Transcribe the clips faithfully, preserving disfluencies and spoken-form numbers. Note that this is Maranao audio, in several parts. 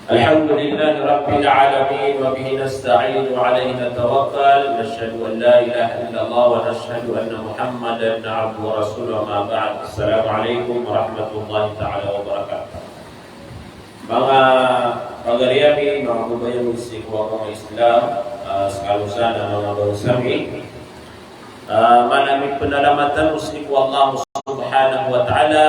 الحمد لله رب العالمين، وبه نستعين وعليه نتوكل، نشهد أن لا إله إلا الله ونشهد أن محمدا عبده ورسوله، أما بعد. السلام عليكم ورحمة الله تعالى وبركاته. Manga pagari ami, manga babay ami sii ko agama Islam, ah, sekalo san a manga bangsa mi. Ah, mala a mipenalamat tano sii ko Allah Subhanahu wa Ta'ala,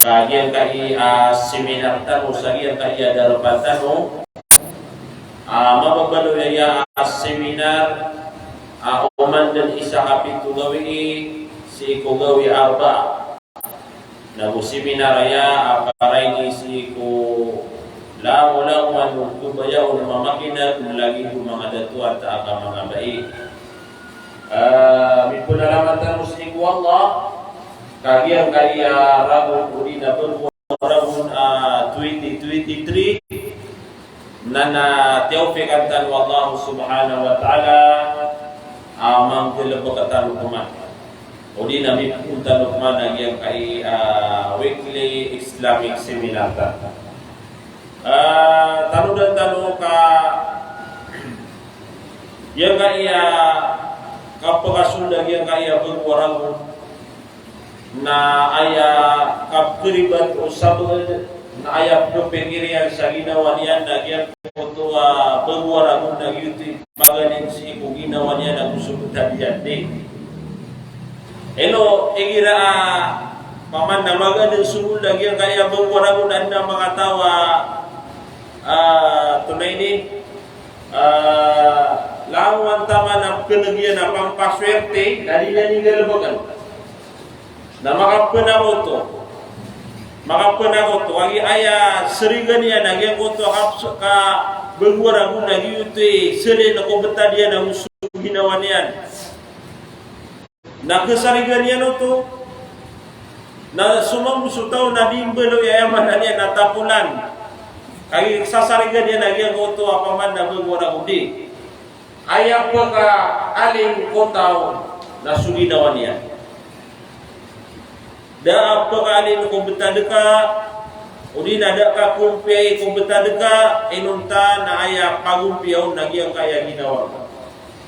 sa giyangkai a seminar tano, sa giyangkai a darpa tano. Ah, mababaloy aya a seminar, ah, oman den isa ka pito gawii sii ko gawii a Arbaa. Na go seminar aya a para ini sii ko langolangon o kebaya o mamakineg, lagid o manga dato a taak a manga bai. Ah, mipenalamat tano sii ko Allah, ka giyangkai a ragon odi na bego a ragon a twenty twenty-three, na, na tiyawfiqan tano o Allah Subhanahu wa Ta'ala a manggalebek tano peman. Odi na mipoon tano peman a giyangkai a weekly Islamic seminar tano. Ah, tanodan tano ka giyangkai a kapakasold a giyangkai a bego a ragon na aya kapkeribat o sabed, na aya pepikir iyan sa ginawa niyan na giyangkoto a bego a ragon na giyoto i paganad sii ko ginawa niyan ago so betad iyan di. Ino, igira a paman na maganad so sold a giyangkai a bego a ragon na adn a manga taw a, ah, tonaa ini, ah, langowan taman a pekeneg iyan a pampaswerte, na di niyan inggalebeken. Na makapenakoto. Makapenakoto. Agi aya sarigan iyan a giyangkoto a kapso-, ka bego a ragon na giyoto i selen ko betad iyan ago so ginawa niyan. Na kesarigan iyan oto. Na so mambo so taw na di mbaloy aya maana niyan na tapolan. Agi sasarigan iyan a giyangkoto a paman na bego a ragon di. Aya pekaalin ko taw na so ginawa niyan. Da a pekaalin ko betad ka, odi na da ka kompiya i ko betad ka, inonta na aya pagompiya on na giyangkaya ginawa.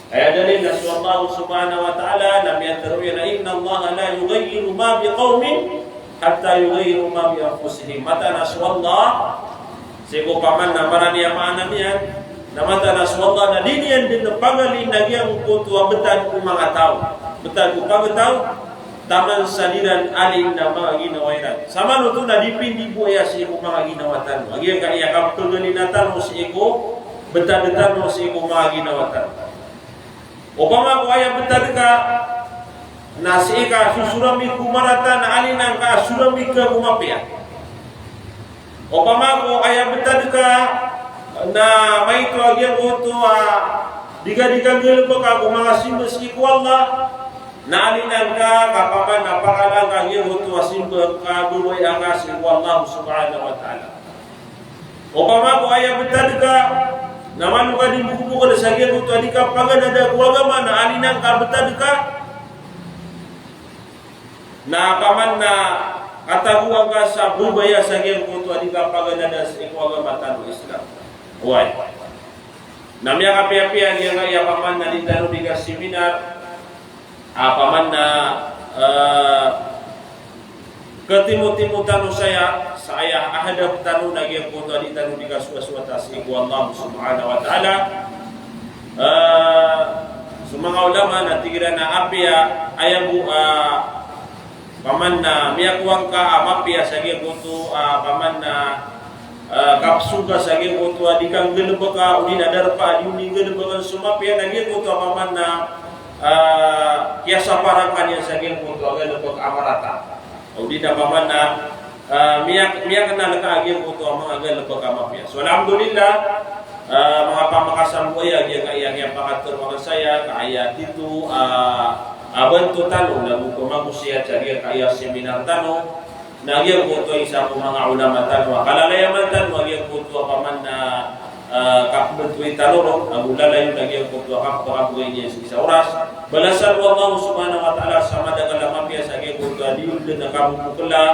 Aya dalil na so Allah Subhanahu wa Ta'ala na miyatharo iyan a, "Innallaha la yughayyiru ma biqawmin hatta yughayyiru ma bi anfusihim." Mataan a so Allah, sii ko paman na marani a maana niyan, na mataan a so Allah na di niyan den pagalin a giyangkoto a betad ko manga taw. Betad ko pagtaw, taman sa di ran alin a manga ginawa iran. Samanoto na di pindibowaya sii ko manga ginawa tano. A giyangkaya kapagalina tano sii ko betad tano sii ko manga ginawa tano. Opama ko aya betad ka na sii ka sosorami ko marata na alin angka a sorami ka ko mapiya. Opama ko aya betad ka na maito a giyangkoto a di ka, di ka nggalebeka ko manga simba sii ko Allah, na alin angka ka paman na pakala angka a giyangkoto a simba ka bebaya angka sii ko Allah Subhanahu wa Ta'ala. Opama ko aya betad ka na malo ka di mbokobokan sa giyangkoto a di ka paganada ko agama na alin angka a betad ka na paman na katagoan ka sa bebaya sa giyangkoto a di ka paganada sii ko agama tano Islam. Oway. Na miyakapiyapiya giyangkaya paman na di tano di ka seminar, a paman na, eh, katimotimo tano saya, sa aya hadap tano na giyangkoto a di tano di ka sowasowata sii ko Allah Subhanahu wa Ta'ala. Eh, so manga ulama na tig iran a apiya, aya bo, ah, paman na miyakowa ngka a mapiya sa giyangkoto, ah, paman na, ah, kapsoga sa giyangkoto a di ka nggalebeka, odi na darpa a di on inggalebeka so mapiya na giyangkoto a paman na, ah, kiyasaparan ka niyan sa giyangkoto a galebek a marata. Odi na paman na, ah, miyak-, miyaknal ka a giyangkoto a manga galebek a mapiya. So, alhamdulillah, ah, manga pamakasamboya giyangkaya kiyapakatero aken saya, ka aya tito, ah, a banto tano, na go pamagosiyat sa giyangkaya seminar tano, na giyangkoto a isa ko manga ulama tano a kalalayaman tano, a giyangkoto a paman na, ah, kapmbtowi tano ron, ago lalayon a giyangkoto a kapakabgay niyan sii sa oras. Balasan o Allah Subhanahu wa Ta'ala sa madakl a mapiya sa giyangkoto a di on den a kabokbokla,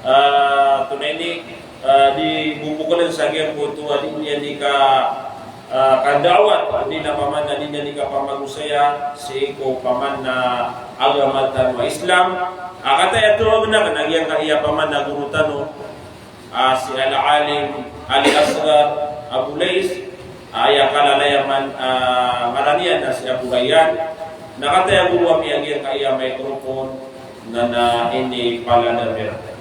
ah, tonaa ini, Ah, di bo pokalen sa giyangkoto a di niyan di ka, ah, kandawat, di na paman na di niyan di kapamagosaya sii ko paman na agama tano a Islam. Ah, kataya to a giyangkaya paman na goro tano, ah, si Al-Alim Al-Asghar Abu Lais, ah, aya kalalayaman, ah, ngaran iyan na si Abu Rayyan. Na kataya goro ami a giyangkaya microphone na, na inipaladamirata.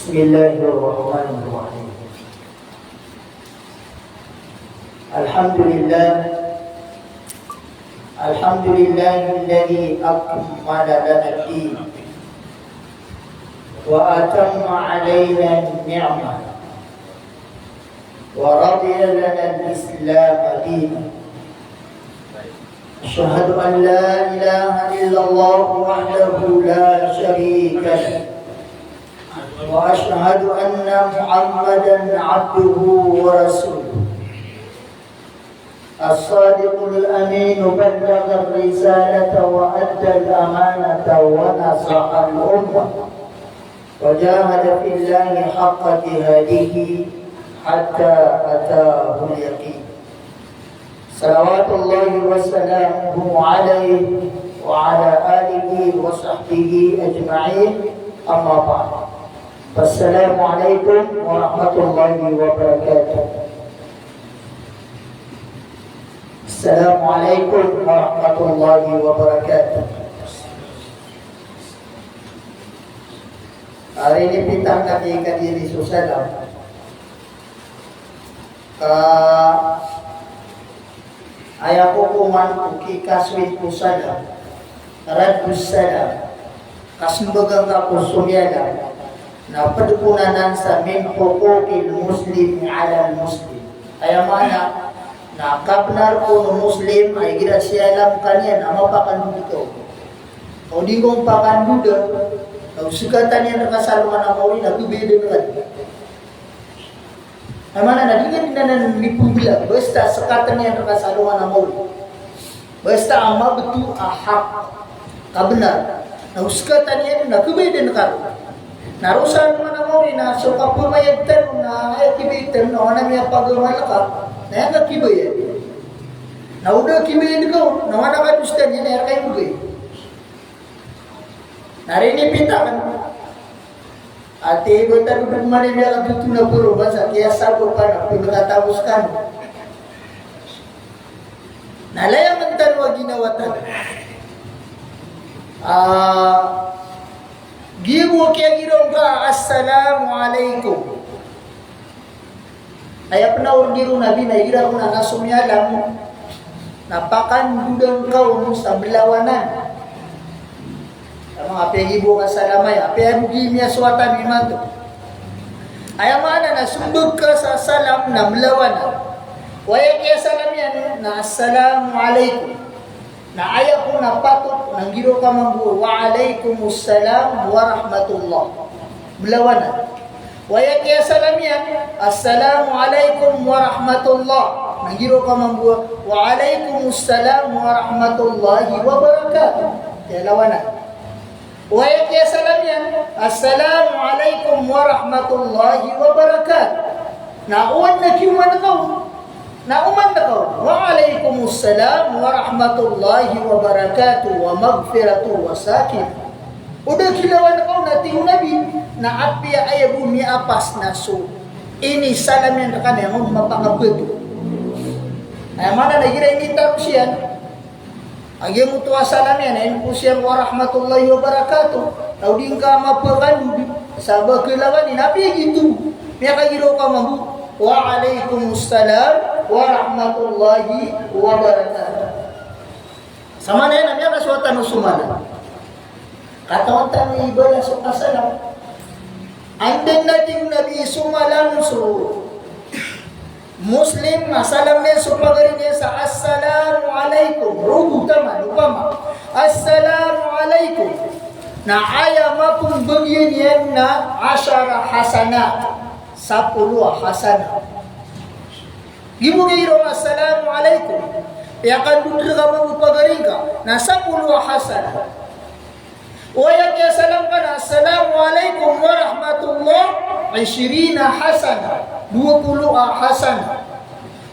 بسم الله الرحمن الرحيم. الحمد لله. الحمد لله الذي أكمل لنا الدين وأتم علينا النعمة ورضي لنا الإسلام دينا. أشهد أن لا إله إلا الله وحده لا شريك له، وأشهد أن محمدا عبده ورسوله. الصادق الأمين بلغ الرسالة وأدى الأمانة ونصح الأمة وجاهد في الله حق جهاده حتى أتاه اليقين. صلوات الله وسلامه عليه وعلى آله وصحبه أجمعين. أما بعد. فالسلام عليكم ورحمة الله وبركاته. Assalamu alaikum warahmatullahi wabarakatuh. Ari ini pita kati kadiri so salam. Ka aya ko koman ko kikasoy ko salam, raddus salam, kasmbag angka ko so miyalam, na pd ko anan sa min huquqil muslimi alal muslim. Aya maana na kabnar ko Muslim a igira siyalam ka niyan na mapakandod ka on. O di ngka on pakandod, na o skatan iyan rka sa alongan a maori na khabayadn ka. Aya maana na di ngka dn anan mipmblag, basta skatan iyan rka sa alongan a maori. Basta a mabto a hak, kabnar. Na o skatan iyan na khabayadn ka ron. Na roo sa alongan a maori na so kapmbayad tano na aya kibayad tano na o ana miyapagamal ka, na aya nga kibayad. Na o da kibayad ka on, na o ana kadosaan iyan na aya rka imbgay. Na ri ini pita kan. Ati iba tano dn mani miyakatoto na poro, basta kiyasabap ka na pn katapos kano. Na layaman tano a ginawa tano. Ah, giya bo kiyagiraw ka, "Assalamu alaikum." Aya pnaorder o Nabi na igira ko na so miyalam na pakandodan ka on sa mlawanan. Aya maana apiya giya bo ka salam aya, apiya bo giya miyasowatan imanto. Aya maana na smbag ka sa salam na mlawanan. Aya kiyasalam iyan na assalamu alaikum. Na aya kon a patot na giraw ka mambo wa alaikumus salam wa rahmatullah. Mlawanan. Aya kiyasalam iyan, assalamu alaikum wa rahmatullah. Na giraw ka mambo wa alaikumus salam wa rahmatullahi wa barakatuh. Aya lawanan. Aya kiyasalam iyan, assalamu alaikum wa rahmatullahi wa barakatuh. Na oman na kiyoman ka on. Na oman ka on, wa alaikumus salam wa rahmatullahi wa barakatuh wa maghfiratuh wa sakinah. O da kilawan ka on, na tig o Nabi, na apiya aya bo miyaapas na so inisalam iyan rka na aya on mapakabato. Aya maana na igira initaros iyan a giya moto a salam iyan na inpos iyan wa rahmatullahi wa barakatuh. Na o di ngka mapakandod sa ba kalawan iyan, apiya giyoto, miyakagiraw ka mambo wa alaikumus salam wa rahmatullahi wa barakatuh. Samanaya na miyakasowa tano so malam. Katawan tano i bala so kasalam. Anda na di Nabi so malam so Muslim, na salam iyan so pagari niyan sa, "Assalamu alaikum." Rogo taman, opama, "Assalamu alaikum." Na aya mapmbagian iyan na ashara hasanat, sapolo a hasanat. Giya bo giya ron, "Assalamu alaikum." Piyakandod rka mambo o pagari ngka, na sapolo a hasanat. O aya kiyasalam ka na, "Assalamu alaikum warahmatullah," ishrina hasanah, dowa polo a hasanah.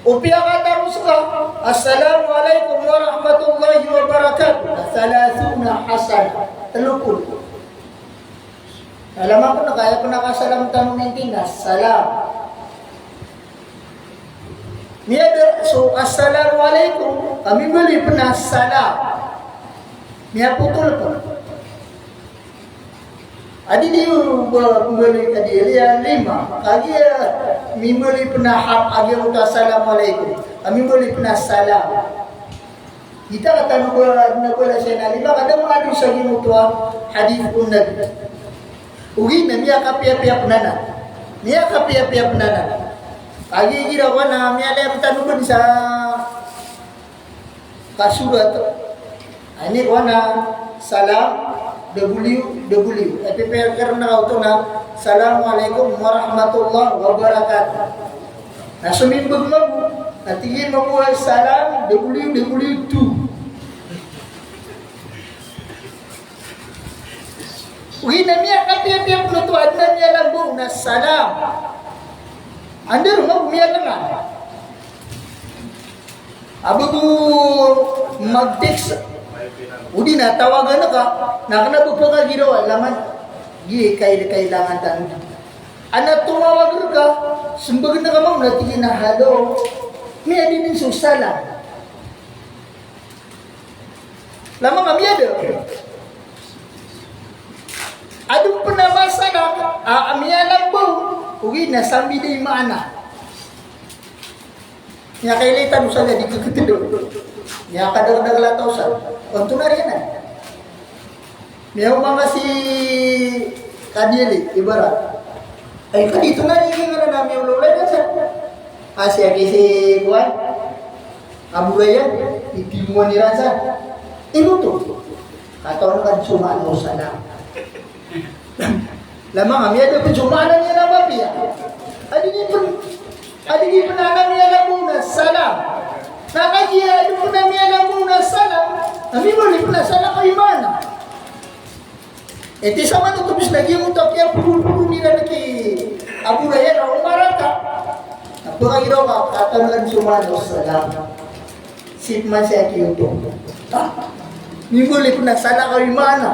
O piyakataros ka, "Assalamu alaikum warahmatullahi wabarakatuh," thalathuna hasanah, telo polo. Alam ako na kaya pn a kasalam tano mintin na salam. Miyada so assalamu alaikum, a mimbaloy pn a salam. Miyapotol pn. Adi di ba mimbaloy ka di, iya lima. Kagiya mimbaloy pn a hap, a giyoto a assalamu alaikum, a mimbaloy pn a salam. Giya ka tano ba na bala siya na lima, ka da manga dosa giyoto a hadith o Nabi. Ogaid na miyakapiyapiya pn anan. Miyakapiyapiya pn anan. Kagiya igira ko na miyalayam tano pn sa kasorat. Ini ko na salam, W W. Aya pipiya karna oto na, "Assalamu alaikum warahmatullahi wabarakatuh." Na somimbag mambo, na tig iyan mambo a salam, W W two. Ogaid na miyakapiyapiya pn oto a adn a miyalambo na salam. Anda ron mambo miyalangan. A ba bo mag-text, odi na tawagan ka, na kna ba pkagiraw a langan. Di kay-, kailangan tano. Ana tomawag rka, smbagn ka mambo na tig iyan a hello. Miyada dn so salam. Lamang a miyada. Adn pn a masalam a, a miyalambo, ogaid na sambi da i maana. Miyakailay tano sa di kkhtdo. Miyakadagdag lataw sa. Onto na riyan a. Miyaoma nga si Kadili, ibarat. Ay, kadito na riyan nga na miyaolawlay na sa. Asi aki si kuwan. Abu Rayyan, itimowan iran sa. Ino oto? Katawan ka so maana o salam. Lamang a miyada pn so maana niyan a mapiya. Adi di pn, adi di pn a miyalambo na salam. Na kagiya adi pn a miyalambo na salam, na mimbaloy pn a salam a i maana. Iti saman oto bis na giyoto a kiyapolopolo iran ki Abu Rayyan a omarata. Na pkagiraw ka, katawan ka so maana o salam. Sii pman sii a kiyoto. Ha? Mimbaloy pn a salam a i maana.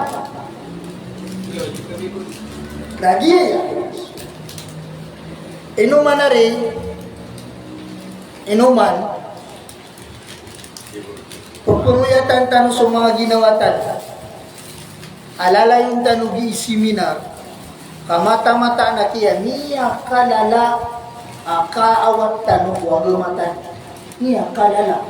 Lagid iyan. Ino man ari, ino man, pphoroyatan tano so manga ginawa tano. A lalayon tano gii seminar, ka mataan-mataan a kiya miyakalala a kaawat tano ko agama tano. Miyakalala.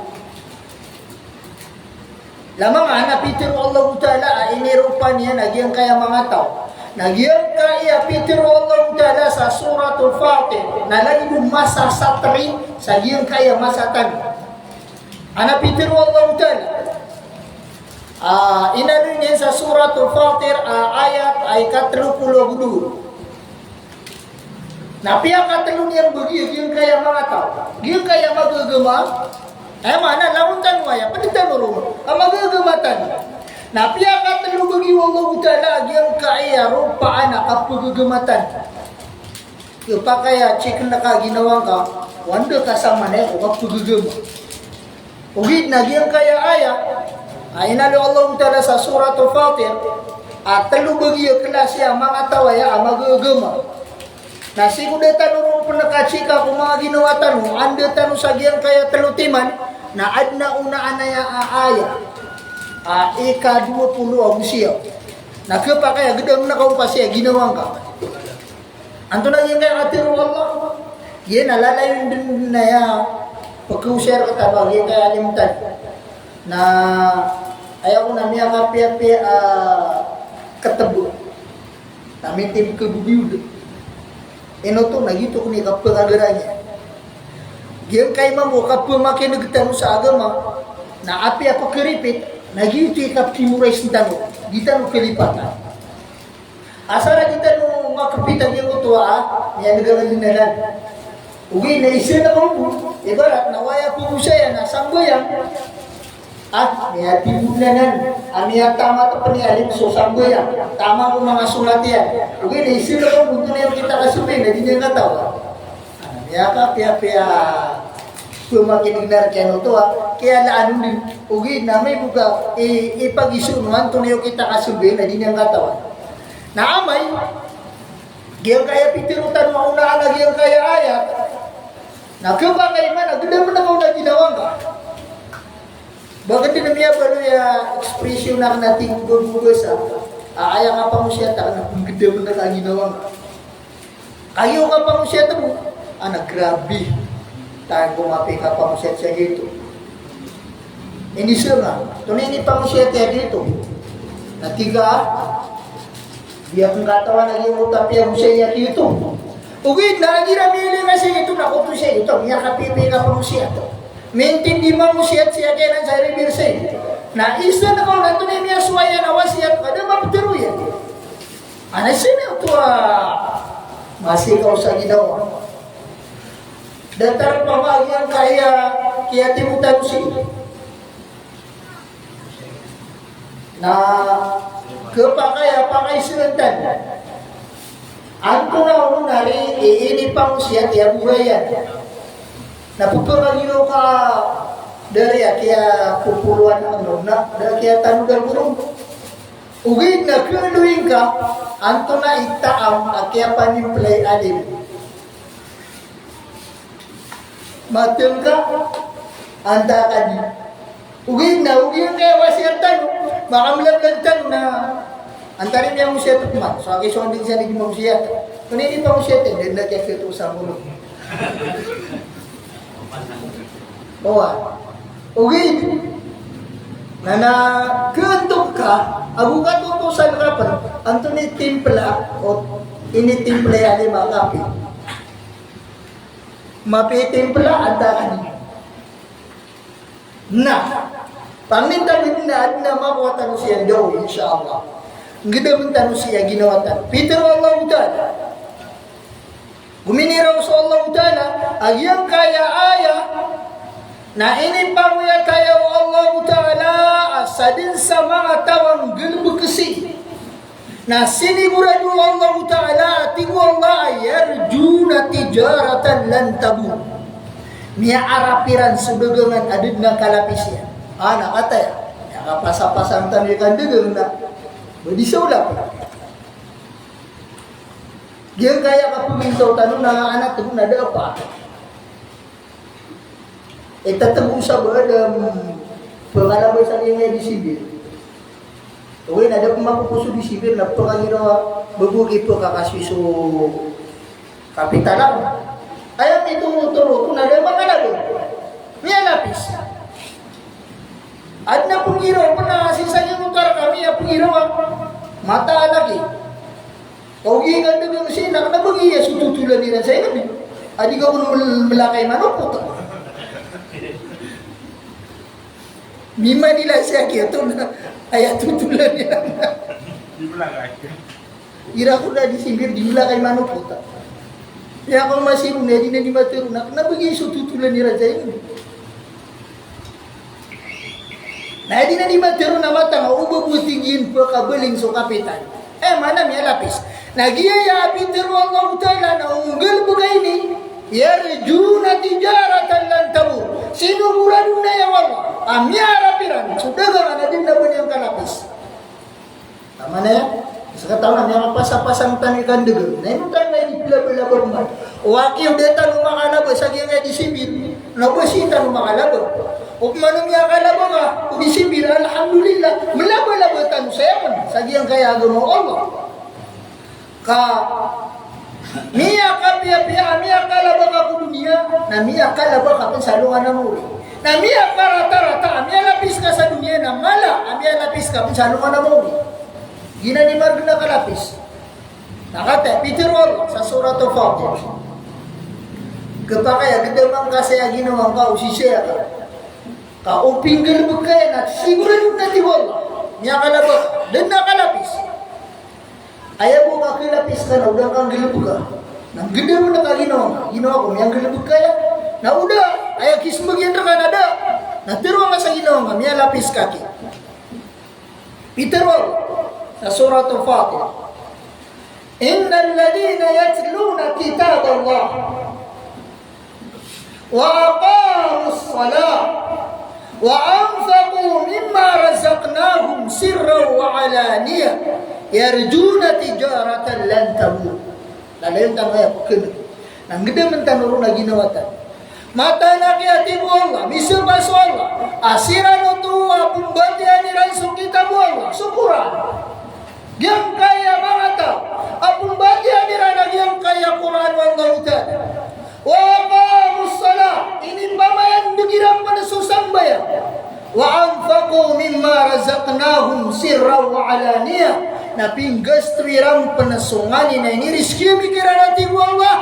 Lamang a na pitharo o Allahu Ta'ala a iniropa niyan a giyangkaya manga taw. Na giyangkaya pitharo o Allahu Ta'ala sa Suratul Fatir, na lagid o masa satri sa giyangkaya masa tano. A na pitharo o Allahu Ta'ala a inaloy niyan sa Suratul Fatir a ayat a ikatlo polo ago dowa. Na piyakatlo niyan bagi a giyangkaya manga taw. Giyangkaya magagama. Aya maana, langon tano aya, pd tano ron a magagama tano. Na piyakatlo bagi o Allahu Ta'ala a giyangkaya ropaan a kapagagama tano. Iyo, pakaya check na ka ginawa ngka, o anda ka samanaya ko kapagagama. Ogaid na giyangkaya aya a inaloy o Allahu Ta'ala sa Suratul Fatir, a tlo bagi a klasi a manga taw aya a magagama. Na sii ko da tano ron pn ka-check ko manga ginawa tano, anda tano sa giyangkaya tlo timan, na adn a onaan aya a aya a ikadowa polo ago siyaw. Na khapakay a gdam na ka on pa siya ginawa ngka. Antonaa giyangkaya katharo o Allah? Giya na lalayon dn aya pkhaosay rktano a giyangkaya alim tano. Na Aya ko na miyakapiyapiya a katebo. Na mintib ka bodiod. Ino oto na giyoto kon i kapakagaranya. Giyangkai mambo kapamakineg tano sa agama, na apiya ko keripit, na giyoto i kapimoraisen tano, di tano kalipatan. Asar a di tano makapit a giyangkoto a, miyaneg a ngalenanan. Ogaid na isa na mambo, ibarat na waya ko bo saya na sambayang. Ah, miyatibo nanan, ah, miyatamat pen i alim so sambayang, taman ko manga sonat iyan. Ogaid na isa na mambo, antonaa i okit a kasambayang na di niyan katawan. Miyakapiyapiya pamakineg na rk iyan oto a, kiyalaan on den. Ogaid na amay bo ka i, ipagiza on o antonaa i okit a kasambayang na di niyan katawan. Na amay, giyangkaya pitharo tano a onaan a giyangkaya ayat. Na khapakay man a gdam na kaw na ginawa ngka. Ba ka den a miyabaloy a expression akn a tig o babasa a aya kapangosiyat akn na pnggdam na ka ginawa ngka. Kagiya kapangosiyat bo, a na grabe. Taman ko mapiya i kapangosiyat sa giyoto. Inisanga, antonaa i inipangosiyat iyan giyoto? Na tig a, di akn katawan a giyoto a piyagosay a giyoto. Ogaid na igira miyailay ka sa giyoto na koto sa giyoto, miyakapiyapiya i kapangosiyat. Mintindi mangosiyat sa giyanan sa reverse. Na isa na kaw na antonaa i miyasowa iyan a wasiyat ka, da maptharo iyan. Ana sii na oto a masikaw sa ginawa. Datar pa ba giyangkaya kiyatimotan sii. Na khapakay a pakaisaan tano. Antonaa on a di i, inipangosiyat iyan a borayan. Na pphangiraw ka da riya kiyapopoloan a, na da kiyatanodan ko ron. Ogaid na khaaloy ngka, antonaa i taam a kiyapanimpla i alim. Mateng ka, antaa ka di. Ogaid na, ogaid na kaya wasiyat tano, makamlaglag tano na, antaa i miyangosiyat man. So, aki so anding sa di mangosiyat. Kani di mangosiyat, eh, di na kaya kito sa mulo. Owa. Ogaid. Na, na, keentok ka, ago ka totosan ka pen, antonaa i timpla, o, initimpla iyan i makapi. Mapiya i timpla, antaa ka di. Na, pangnin tano den a aden a makowa tano sii a dawa, insha Allah. Nggdamen tano sii a ginawa tano. Pitharo o Allahu Ta'ala. Gominiraw so Allahu Ta'ala, a giyangkaya aya, na inipangoyat aya o Allahu Ta'ala, a sadn sa manga taw a nggalbk sii. Na siniborado o Allahu Ta'ala, a tig o Allah, a yarjuna tijaratan lan tabur. Miyaarap iran so dagangan a da dn a kalapis iyan. A, na kataya. Miyakapasapasang tano i kandagang na. Ba di sa olap. Giyangkaya kapamintaw tano na anak tano na da a pa. Eh, tatabo sa ba da, mm, pkalabay sa giyangkaya December. Ogaid na da pman ko so December na pkagiraw a ba bo ki pkakasoy so kapital ako. Aya mitotoro ko na da makalabay. Miyalapis. Adn a pnggiraw pn a sii sa giyangkoto a rk a miyapnggiraw a mataan aki. Ka ogaid ka dagang sii na kna ba giya so totolan iran sa inadn. A di ka kon ml-, mlakay manopot. Mimanila sii aki oto na aya totolan iran. Di mlakay. Ira ko da di sindir di mlakay manopot. Aya ko masibo na di na di matero na kna ba giya so totolan iran sa inadn. Na di na di matero na matanga o ba bo tig iyan pkabaling so kapital. Eh, mana miyalapis. Na giyaya a pitharo o Allahu Ta'ala na o nggalbk a ini, yarjuna tijaratan lan tabur. Sinoborado na aya o Allah a miyaarap iran so dagangan a da dn a ba niyan kalapis. Taman aya, sakataw na miyakapasapasang tano i kandagang. Na ino tano na iniplabalaba man. O aki o da tano makalaba sa giyangkaya December. Na ba sii tano makalaba. O pman o miyakalaba ka o December, alhamdulillah. Mlabalaba tano saya man sa giyangkaya agama o Allah. Ka miyakapiyapiya, miyakalaba ka ko doniya, na miyakalaba ka pn sa alongan a maori. Na miyakaratarata a miyalapis ka sa doniya na mala a miyalapis ka pn sa alongan a maori. Giyanan i margn a kalapis. Na katii, pitharo o Allah sa Suratul Fatir, khapakay a gdam angka saya ginawa ngka o sisaya ka, ka o pinggalbk ka iyan na sigorado na, tig o Allah, miyakalabak, da dn a kalapis. Aya bo ka kalapis ka na o da ngka nggalbka. Na gdam angka ginawa, ginawa ko miyanggalbk ka iyan. Na o da, aya kismbag iyan rka na da. Na tharoa ngka sa ginawa ngka, miyalapis ka ki. Pitharo sa Suratul Fatir, "Innal ladhina yatluna kitaballah wa aqamus salah wa anfaqu mimma razaqnahum sirran wa alaniyah yarjuna tijaratan lan tabur." Lalayon tano aya pkn. Na gdam tano ron a ginawa tano. Mataan a kiyathay o Allah, misapa so Allah a siran oto a pmbatiyaan iran so kitab o Allah, so Qur'an. Giyangkaya manga taw a pmbatiyaan iran a giyangkaya Qur'an o Allahu Ta'ala. Wa aqamus salah, inipamayandg iran pn so sambayang. Wa anfaqu mimma razaqnahum sirran wa alaniyah. Na pinggasto iran pn so nganin a inirizki ami kiran a tig o Allah,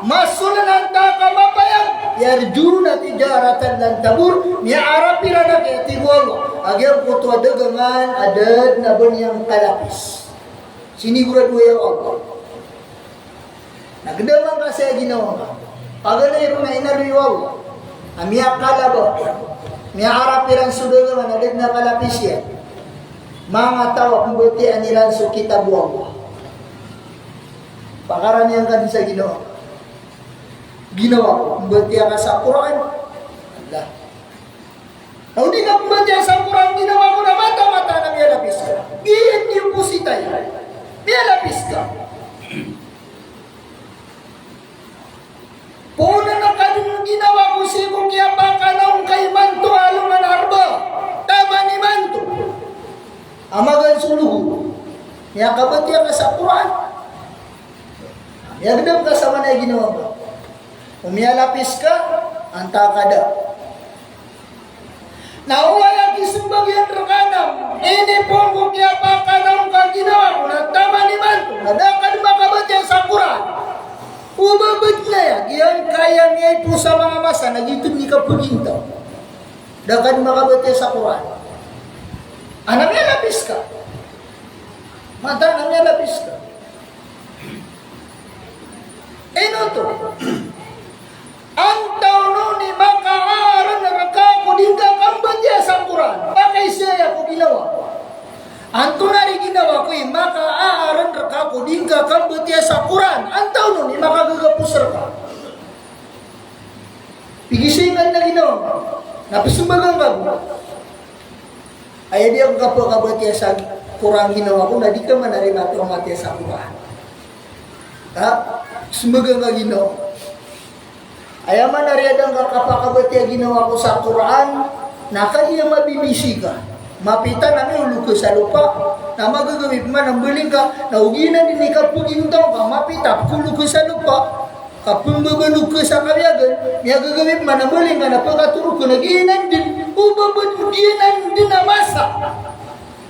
masoln antaa ka mapayag, yarjuna tijaratan lan tabur, miyaarap iran a kiyathay o Allah a giyangkoto a dagangan a da dn a ba niyan kalapis. Sinigorado aya o Allah. Na gdam angka saya ginawa ngka. Paganay ron a inaloy o Allah a miyakalabak, miyaarap iran so dagangan a da dn a kalapis iyan, manga taw a pmbatiyaan iran so kitab o Allah. Pakarani angka dn sa ginawa. Ginawa ko, pmbatiya ka sa Qur'an. Allah. Na o di ka pmbatiya sa Qur'an, ginawa ko, na mataan-mataan a miyalapis ka. Giyanan i opposite iyan. Miyalapis ka. Poon a kadn ginawa ko sii ko kiyapakanaw ngka imanto a alongan a Arbaa, taman imanto a magaan so logor. Miyakabatiya ka sa Qur'an. Miyagdam ka sa mana i ginawa ngka. O miyalapis ka antaa ka da. Na oway a kismbag iyan rka na, inipoon ko kiyapakanaw ngka ginawa ko na taman imanto na da ka dn makabatiya sa Qur'an. O ba btn aya, giyangkaya miyaipoon sa manga masa na giyoto dn i kapagintaw. Da ka dn makabatiya sa Qur'an. Ana miyalapis ka. Mataan a miyalapis ka. Ino oto? Antawaa on i makaarn rka ko di ngka kambatiya sa Qur'an? Pakaiza aya ko ginawa. Antonaa i ginawa ko i makaarn rka ko di ngka kambatiya sa Qur'an? Antawaa on i makagagapos rka? Pigisingan na ginawa. Na psmbagan ka bo. Aya di ako kapakabatiya sa Qur'an ginawa ko, na di ka manarima pamatiya sa Qur'an. Ha? Smbag angka ginawa. Aya manarima angka kapakabatiya ginawa ko sa Qur'an, na kagiya mabibisi ka. Mapita na miolog ka sa lopa, na magagawii pman a mbaling ka, na ogaid na di ngka pgintaw ka, mapita, pkolog ka sa lopa. Kapmbabalog ka sa kawiyagan, miyagagawii pman a mbaling ka na pkatorog ka na giyanan dn, o ba btn giyanan dn a masa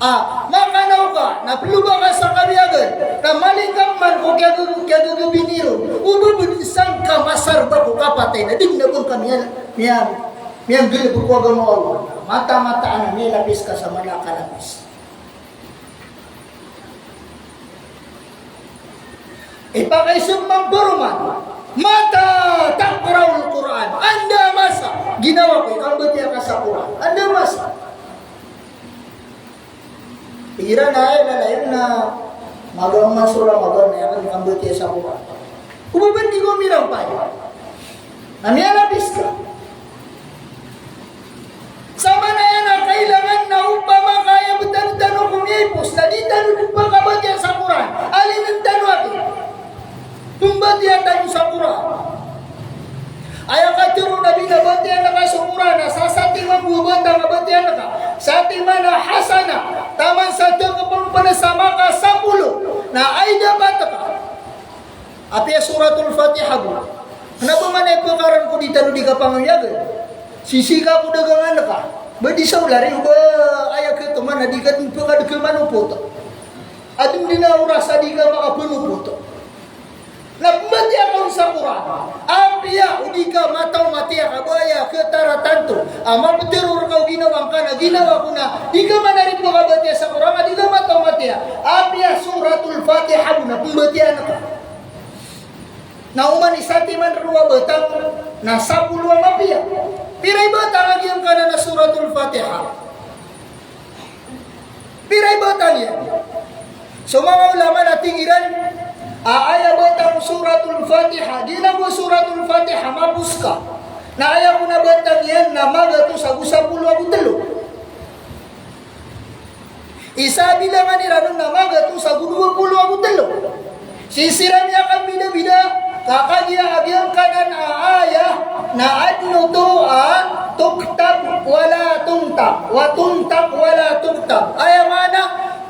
a makanaw ka, na ploba ka sa kawiyagan, na maling ka pman ko kiyag-, kiyagagabi niyo ron, o ba btn sangka masarba ko kapatay na dn a ba ngka miya-, miya-, miyanggalbk ko agama o Allah. Mataan-mataan a miyalapis ka sa mala a kalapis. Ipakaiza pman paroman, mata taqra'ul Qur'an. Anda masa ginawa ko i kambatiya ka sa Qur'an? Anda masa? Igira na aya lalayon na magaan man so Ramadan na aya kambatiya sa Qur'an. O ba btn di ko mirampay. Na miyalapis ka. Sa maana iyan a kailangan na opama ka aya btad tano ko miyaipos na di tano dn pkabatiya sa Qur'an, alin tano agi pmbatiya tano sa Qur'an? Aya katharo o Nabi na batiya ngka so Qur'an a sa satiman bo a bata na batiya ngka, satiman a hasana, taman sa tgpmpn sa maka sapolo, na ay dapat ka. Apiya Suratul Fatiha bo. Kna ba maana i pkaran ko di tano di kapangawiyagn? Sisii ka ko dagangan ka. Ba di sa olari o ba aya khatoman a di ka dn pkadkman o poto. Adn dn a oras a di ka makapanopot. Na pmbatiya ka on sa Qur'an. Apiya o di ka mataw matiya ka ba aya khataratanto a maptharo rka o ginawa ngka na ginawa ko na di ka manari pkabatiya sa Qur'an a di ka mataw matiya. Apiya Suratul Fatiha bo na pmbatiyaan ka. Na oman i satiman roo a batang na sapolo a mapiya. Pira i batang a giyangkanan a Suratul Fatiha? Pira i batang iyan? So manga ulama na tig iran a aya batang o Suratul Fatiha, giyanan bo a Suratul Fatiha, mapos ka. Na aya kon a batang iyan na magatos ago sapolo ago tlo. Isa a bilangan iran on na magatos ago dowa polo ago tlo. Sii siran miyakambidabida, ka kagiya a giyangkanan a aya na adn oto a tuktab wala tuntaq, wa tuntaq wala tuktab. Aya maana,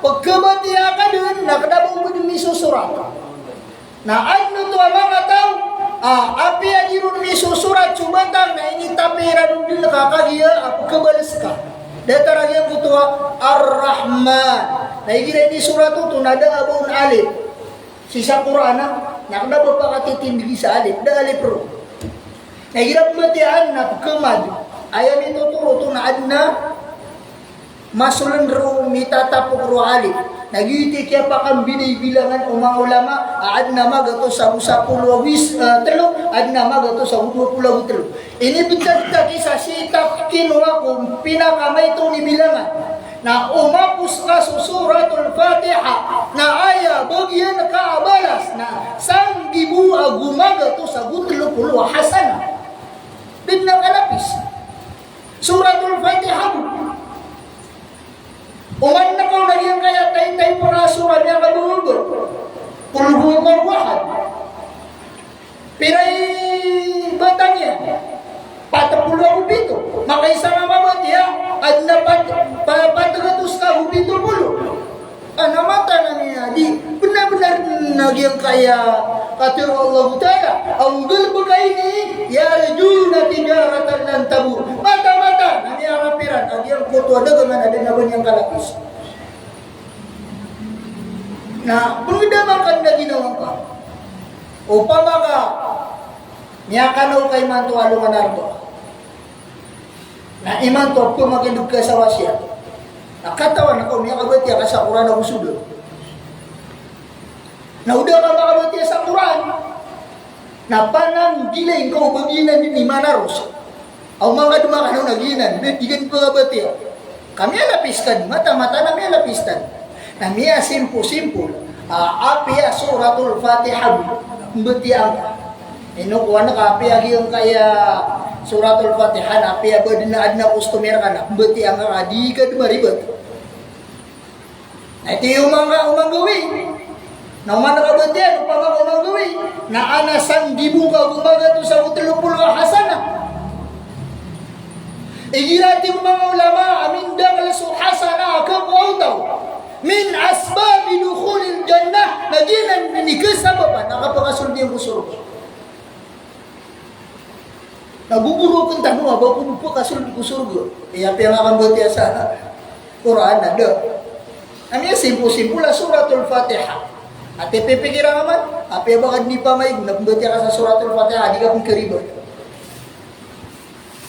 pkhabatiyaa ka dn na kna ba o ba dn misosorat. Na adn oto a manga taw a apiya di ron misosorat so batang na initapi iran on dn ka kagiya a pkhabals ka. Datar a giyangkoto a Ar-Rahman. Na igira inisorat oto na da a ba on alif. Sii sa Qur'an na, na kna ba pakatitindgi sa alif, da alif ron. Na igira pmbatiyaan na pkhamad. Aya mitotoro oto na adn a masoln roo, mitatapok roo a alif. Na giyoto i kiyapakambida i bilangan o manga ulama a adn a magatos ago sapolo ago is-, eh, tlo, adn a magatos ago dowa polo ago tlo. Inibtad ta ki sa sii ta kinowa ko pinakamaito i bilangan. Na o mapos ka so Suratul Fatiha, na aya bagiyan ka a balas na sanggibo ago magatos ago tlo polo a hasanah. Da dn a kalapis. Suratul Fatiha bo. Oman na kaw na giyangkaya taytay pn a sura a miyakadolog. Qul huwallahu ahad. Pira i batang iyan? Pat polo ago pito. Makaisa nga mabatiya, adn a pat, pa, pat gatos ka ago pito polo. Ana mata na niya, di, bnar-bnar na giyangkaya katharo o Allahu Ta'ala, a nggalbka ini, yarjuna tijaratan lan tabur. Mata-mata na miyarap iran a giyangkoto a dagangan a da a ba niyan kalapis. Na pngdaman ka dn a ginawa ngka. Opama ka miyakanaw ka imanto a alongan a Arbaa. Na imanto a pmagndg ka sa wasiyat. Na katawan ka o miyakabatiya ka sa Qur'an ago so da. Na o da ka makabatiya sa Qur'an, na pananggilai ngka o ba giyanan dn i manaros. Aw manga dn makanaw na giyanan, di, di ka dn pkabatiya. Ka miyalapis ka dn, mata-mata na miyalapis ka dn. Na miyasimpo-simpol a, apiya Suratul Fatiha bo, pmbatiyaan ka. Ino kowan ka apiya giyangkaya Suratul Fatiha na apiya ba dn a adn a customer ka na pmbatiyaan ka, ka di ka dn maribet. Na ito iyo manga, o manga gawii. Na oman ka batiya, opama ka o manga gawii. Na ana sanggibo ka ago magatos ago tlo polo a hasanah. Igira tig o manga ulama a mindakl so hasanah a khakowa o taw min asbabi dukhulil jannah, na giyanan i kasabapan a kapakasold iyan ko sorga. Na gogorokn tano a ba ko pakasold ko sorga. Aya piyakambatiya sa Qur'an na da. Na miyasimpo-simpol a Suratul Fatiha. Ati pipikiran ka man, apiya ba ka dn ipamaig na pmbatiya ka sa Suratul Fatiha, di ka pn karibet.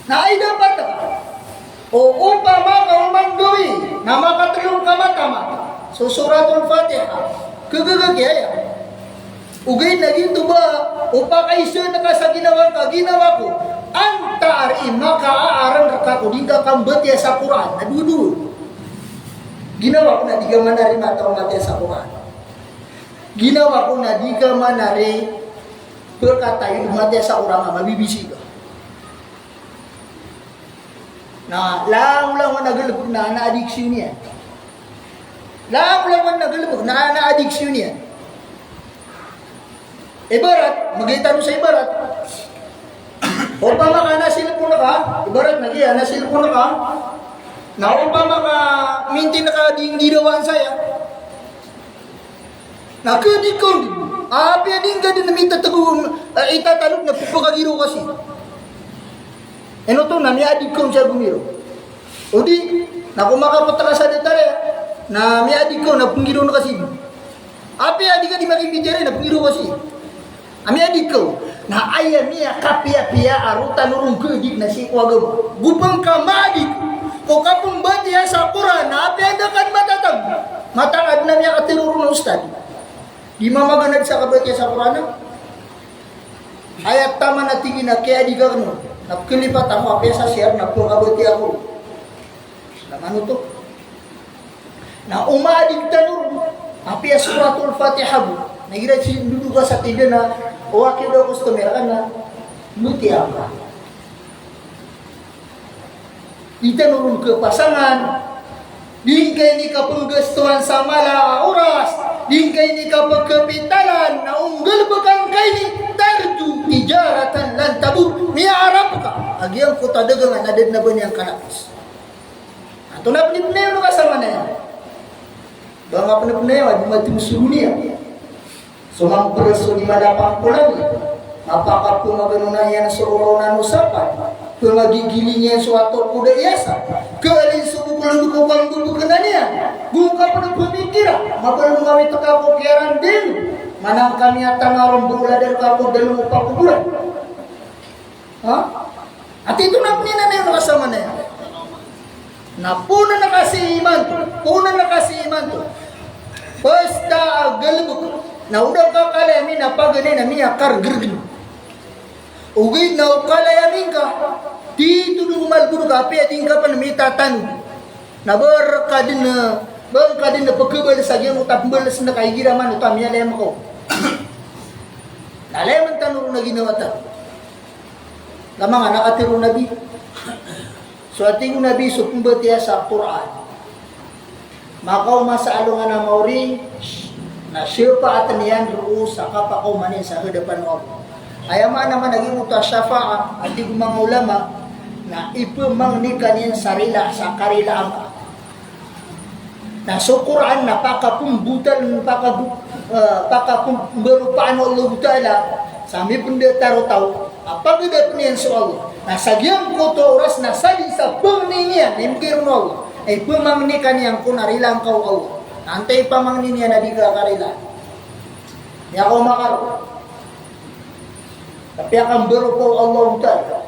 Na aya dapat a, o opama ka o manga gawii na makatlo ka mata-mata so Suratul Fatiha, kagagagi aya. Ogaid na giyoto ba o pakaisaan ka sa ginawa ngka, ginawa ko, antaa i makaarang rka ko di ngka kambatiya sa Qur'an, na dowa-dowa. Ginawa ko na di ka manari mataw matiya sa Qur'an. Ginawa ko na di ka manari pkatawi matiya sa Qur'an, mabibisi ka. Na langolangon a galbk na ana adiksyon iyan. Langolangon a galbk na ana adiksyon iyan. Ibarat, magay tano sa ibarat. Opama ka ana cellphone ka, ibarat na giya ana cellphone ka. Na opama ka mintin ka di, di dawaan saya. Na kadi ka on, apiya di ngka dn mitatgo, eh, itatanod na pphakagiraw ka sii. Ino oto na miyadig ka on sa gomiro. O di, na ko makapot ka sa datar aya, na miyadig ka on na penggiron ka sii. Apiya di ka di makimbitiyarai na penggiron ka sii. A miyadig ka on. Na aya miyakapiyapiya a roo tano ron kaadig na sii ko agama. Go pengka madig ko kapembatiya sa Qur'an, na apiya da ka di matatag. Matangad na miyakatero ron a ustad. Di mamaganad sa kabatiya sa Qur'an a. Aya taman a tig iyan a kiyaadiga kano, na pekelipat ako apiya sa C R na pekabatiya ako. Na mano oto? Na o maadig tano ron, apiya Suratul Fatiha bo. Na igira sii ndodoga sa tig iyan a, o aki do customer ka na, mutiya ka. Di tano ron kepasangan, di ngka ini kapenggastoan sa mala a oras, di ngka ini kapekepitalan, na o nggalebek angka ini, tarju tijaratan lan tabur, miyaarap ka a giyangkoto a dagangan a da den a ba niyan kalapis. Antonaa pen i penayawn o kasamanaya? Ba nga pen i penayawn a di matimo so doniya. So mamperes so di madapang ko langit, mapakapemagano na iyan so oraw na no sapat, pemagigiling iyan so ator ko da iyasa, kaalin so bokelon ko pambebekenan iyan, go ka pen pemikira, mabalong awit ka ko kiyaranding, manang ka miyatanarom bo o ladar ka ko dalem o pakoboran. Ha? Ati ito na pnina na iyan kasamanaya. Na ponan ka sii imanto, ponan ka sii imanto. Pesta a galebek. Na o da ka kalaya mi na paganay na miyakargergen. Ogaid na o kalaya mi ngka, tito do malbod ka apiya di ngka pen mitatan. Na ba reka den, ba ngka den pekebales a giyangkoto a pembales na ka igira manoto a miyalaya makaw. Na laya man tano ron a ginawa tano. Lamang a nakatero o Nabi. So a tig o Nabi so pembatiya sa Qur'an, makaoma sa alongan a maori, na siyapaaten iyan roo sa kapakaoma niyan sa hadapan o Allah. Aya maana man a giyangkoto a shafa'a, a tig o manga ulama, na ipemangni ka niyan sa rila, sa karilaan ka. Na so Qur'an na pakapembotal, pakabu-, eh, pakapembaropaan o Allahu Ta'ala sa mipendatar o taw a pagadapen iyan so Allah. Na sa giyangkoto a oras na sadn sa pangni niyan, imbgay ron o Allah, na ipemangni ka niyan ko na rilaan ka o Allah. Na antai pamangni niyan a di ka karila? Miyakaoma ka ron. Tapi a kambaropa o Allahu Ta'ala.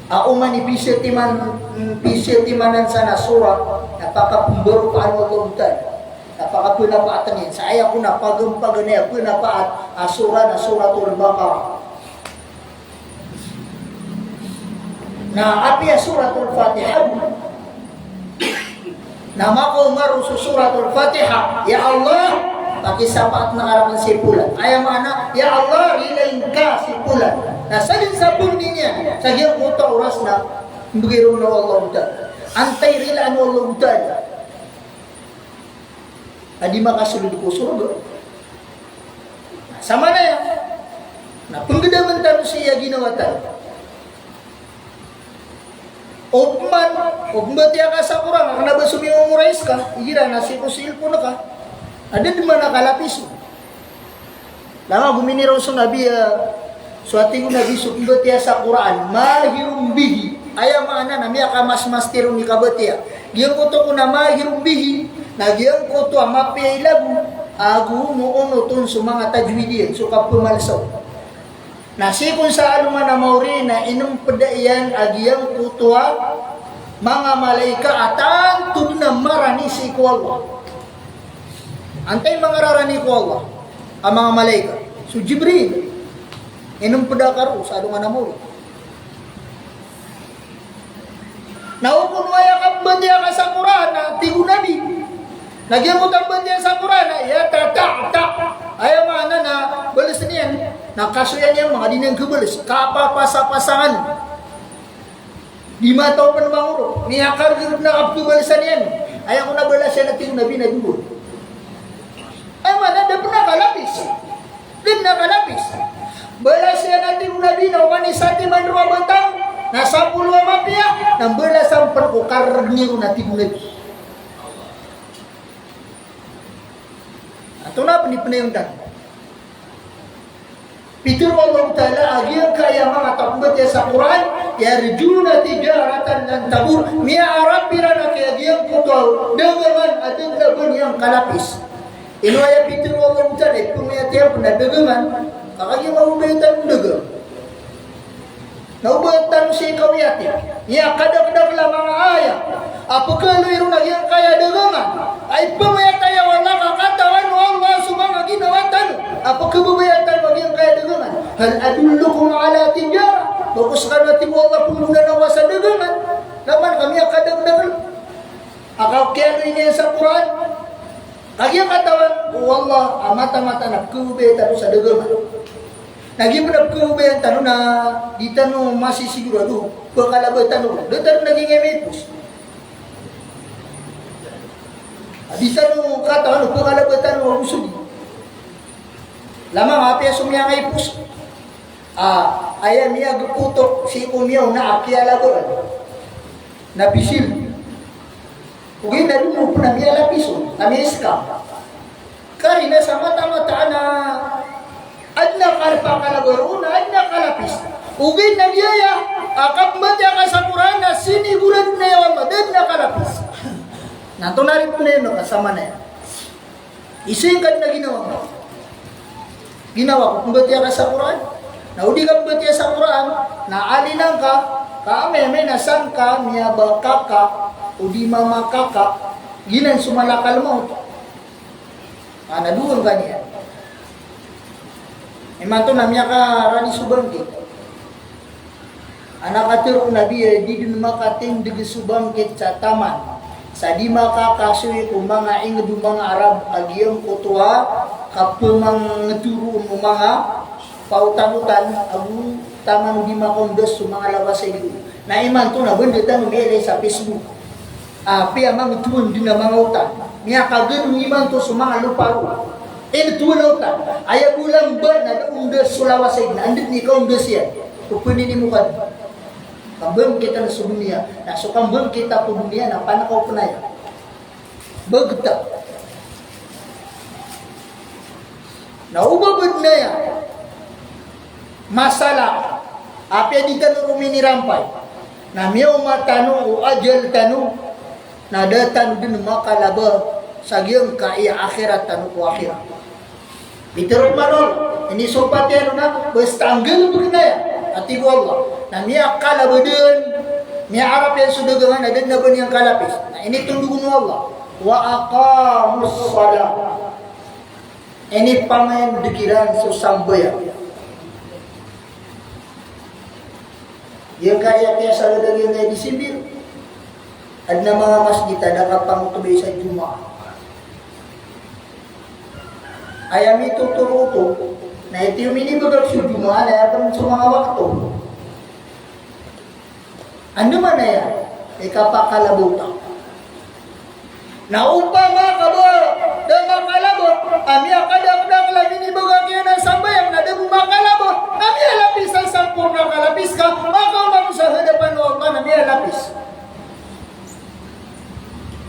A oman i pisatiman, pisatimanan san a sura, na pakapembaropaan o Allahu Ta'ala. Na pakapenapaat iyan. Sa aya ko na pagem-, paganay a penapaat a sura na Suratul Baqarah. Na apiya Suratul Fatiha. Na makaoma ron so Suratul Fatiha, "Ya Allah, pakisapaat na ka raken si polan." Aya maana, "Ya Allah, rilaan ka si polan." Na sadn sa pangni niyan, sa giyangkoto a oras na mbgay ron o Allahu Ta'ala. Antai rilaan o Allahu Ta'ala a di makasold ko sorga? Samanaya na penggedamen tano sii a ginawa tano. Opman, o pembatiya ka sa Qur'an, kena ba so mimemorize ka, igira na sii ko cellphone ka, na da den man a kalapis. Lama gomini ron so Nabi, eh, so a tig o Nabi so pembatiya sa Qur'an, mahirun bihi. Aya maana na miyakamasmaster on i kabatiya. Giyangkoto ko na mahirun bihi, na giyangkoto a mapiya i lago, ago mo onoton so manga tajwid iyan, so kapemalsaw. Na sii kon sa alongan a maori na inempeda iyan a giyangkoto a manga malaikat a tanto den a marani sii ko Allah. Antai manga rarani ko Allah a manga malaikat? So Jibril. Inempeda ka ron sa alongan a maori. Na o kon aya kabatiya ka sa Qur'an, na tig o Nabi. Na giyangkoto a batiya sa Qur'an, na yatata'ta'. Aya maana na balasen iyan, na kasoyan iyan manga di niyan kebales, kapapasa-pasangan. Di mataw pen mangoro, miyakargerd na kapebalesan iyan. Aya kon a balas iyan a tig o Nabi na dowa. Aya maana da pen a kalapis. Di na kalapis. Balas iyan a tig o Nabi na oman i satiman ron a batang na sapolo a mapiya, na mbalasan pen ko kargni ron a tig o Nabi. Antonaa pen i penayawn tano? Pitharo o Allahu Ta'ala a giyangkaya manga taw a pmbatiya sa Qur'an, yarjuna tijaratan lan tabur. Miyaarap iran a kiyagiyangkoto a dagangan a da dn a ba niyan kalapis. Ino aya pitharo o Allahu Ta'ala, ipmbayat iyan pn a dagangan, ka kagiya mababaya tano dagang. Na o ba tano sii kawiyati. Miyakadakdakl a manga ayat a pkhaaloy ron a giyangkaya dagangan a ipmbayat aya o Allah ka katawan o Allah so manga ginawa tano a pkhababaya tano a giyangkaya dagangan. Hal adullukum ala tijarah. Ba ko skano, a tig o Allah, pnggonanawa sa dagangan? Na man ka miyakadakdakl a kakiyaaloy niyan sa Qur'an. Kagiya katawan o Allah a mataan-mataan a pkhababayaan tano sa dagangan. Na giya pn a pkhababayaan tano na di tano masisigurado, pkhalaba tano, da tano lagid a maipos. A di tano katawan o pkhalaba tano ago so di. Lamang a apiya so miyangaipos. A, aya miyagpotok sii ko miyaona a kiyalabaan na pisil. Ogaid na di mo pn a miyalapis on, a miyaskam. Karina sa mataan-mataan a adn a kalp a kalabaan on, adn a kalapis. Ogaid na giyaya a kapmbatiya ka sa Qur'an na sinigurado na aya o Allah, da dn a kalapis. Na antonaa ri pn aya na kasamaan aya? Isa ingka dn a ginawa ko. Ginawa ko, pmbatiya ka sa Qur'an. Na o di ka pmbatiya sa Qur'an, na alila ngka, ka amay-amay na sangka miyabakaka, o di mamakaka, giyanan so malakal maut. A, na dowa ngka niyan. Imanto na miyakarani so bangkit. Ana katharo o Nabi a di dn makatindg so bangkit sa taman sa di makakasoy ko manga ingd o manga Arab a giyangkoto a kapmangtoroon o manga paotan-otan ago taman o di makaondas so manga lawas a ingd. Na imanto na banda tano miyailay sa Facebook. Apiya manga towan dn a manga otan. Miyakagano imanto so manga lopa roo. Ino towan a otan? Aya bo lamba na da ondas so lawas a ingd, na anda dn i kaondas iyan? Ko pninimokad. Ka mbangkit na so doniya. Na so kambangkit ko doniya na panakaw pn aya. Bagta. Na o ba btad aya masala, apiya di tano ron minirampay, na miyaoma tano o ajal tano, na da tano dn makalaba sa giyangkaya akhirat tano ko akhirat. Pitharo man o Allah, inisompat iyan on a basta a nggalbkn aya a tig o Allah, na miyakalaba dn, miyaarap iyan so dagangan a da dn a ba niyan kalapis. Na initondog on o Allah, wa aqamus salah. Inipamindg iran so sambayang. Giyangkaya kiyasagad a giyangkaya December, adn a manga masjid a da kapangotbay sa Jumaat. Aya mitotoro oto na ito i minibagak so Jumaat na aya pn so manga wakto. Andamanaya i kapakalaba oto. Na opama ka ba da makalaba, a miyakadakdakl a minibagak iyan a sambayang na da bo makalaba, na miyalapis a samporna a kalapis ka, makaoma ko sa hadapan o Allah na miyalapis.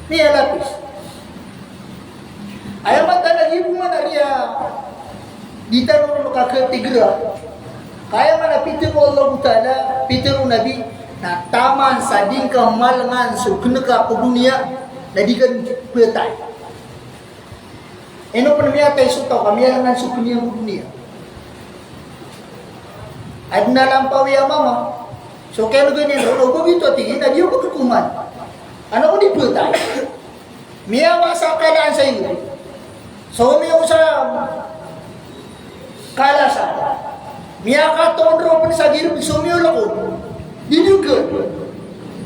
Miyalapis. Aya mataan a giya bo man a riya di tano ron kakatigra. Ka aya man a pitharo o Allahu Ta'ala, pitharo o Nabi, na taman sa di ngka malangan so knka ko doniya, na di ka dn phatay. Ino pn miyatay so taw ka miyalangan so kn iyan ko doniya? Adn a lampawi a mama. So kiyalgan iyan ron, o ba giyoto a tig iyan, na di ako dn koman. Kna ako di phatay. Miyawa sa kalaan sa iyo. Somiyo sa kalasan. Miyakatoon ron pn sa girb, somiyo lkon. Di dn kn.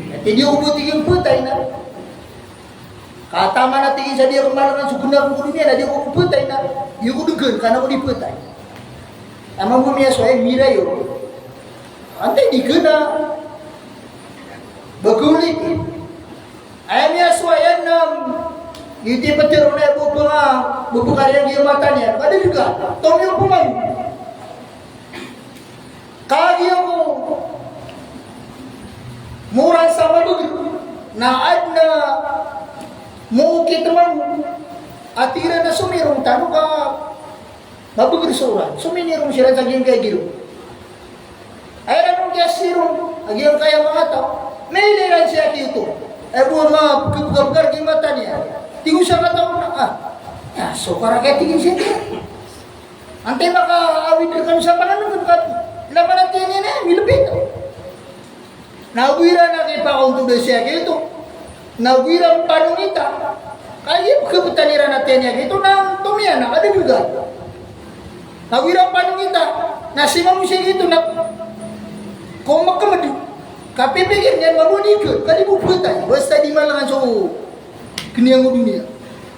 Ati di ako bo tig iyan phatay na. Ka taman a tig iyan sa di ako malangan so kn ko doniya na di ako phatay na, di ako dn kn, kna ako di phatay. Taman bo miyasowa iyan, mirayo. Antaa i di kn a ba kawliti. Aya miyasowa iyan na, giyoto i pitharo na aya bo pnga, bo pkariyan giya mata niyan, ka da dn kn, tomiyo pman. Kagiya ko moran sa mabagr na adn a mookit man a tig iran a somirong tano ka Mabagr so oran. So minirong siran sa giyangkaya giro. Aya ron kiyasirong a giyangkaya manga taw. Mailay ran sii a giyoto. Aya bo a mapkapkapkar ki mata niyan. Tig o sakataw na, ah, ya, so kara kaya tig iyan sii. Antai makaawid rkano sa pananm, ka, laman a tiyan iyan, eh, milbit. Na ago iran a kipakaontoda sii a giyoto. Na ago iran panongita. Ka aya pkhabtan iran a tiyan iyan a giyoto na tomiyan a kadadagan. Na ago iran panongita. Na simamo sii a giyoto na ko makmd. Kapipikir niyan mambo di ka, ka di bo pkhatay. Basta di malangan so kniyan o doniya.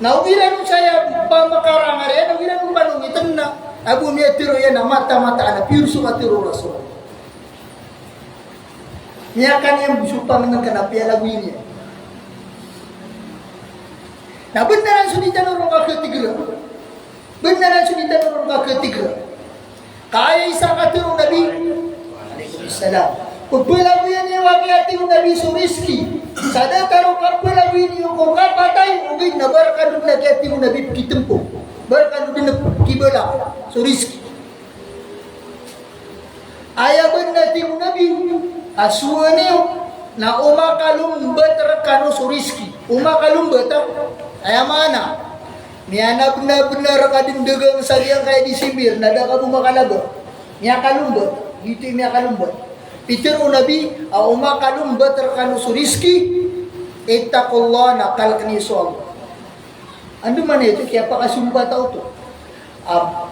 Na ago iran saya pamakarangar iyan, ago iran panongitn na ago miyatharo iyan a mata-mataan a piyorso katharo o Rasul. Miyakaniyan bo so pangngkn a piyalagoy niyan. Na bnar anan so di tano ron kakhatigra. Bnar anan so di tano ron kakhatigra. Ka aya isa a katharo o Nabi, alaykum salam, pphalagoyan iyo, a tig o Nabi, so rizki. Sa datar o kapphalagoy niyo ko kapatay, ogaid na ba rkano dn, a tig o Nabi, pkitmpo. Ba rkano dn pkibalak so rizki. Aya bnar a tig o Nabi a sowaan iyo na o makalombat rkano so rizki. O makalombat, a, aya maana, miyanabnabnar ka dn dagang sa giyangkaya December na da ka bo makalaba. Miyakalombat. Giyoto i miyakalombat. Pitharo o Nabi a o makalombat rkano so rizki, ittaqullah, na kalkn iyo so Allah. Andamanaya oto, kiyapakasompat oto. Am,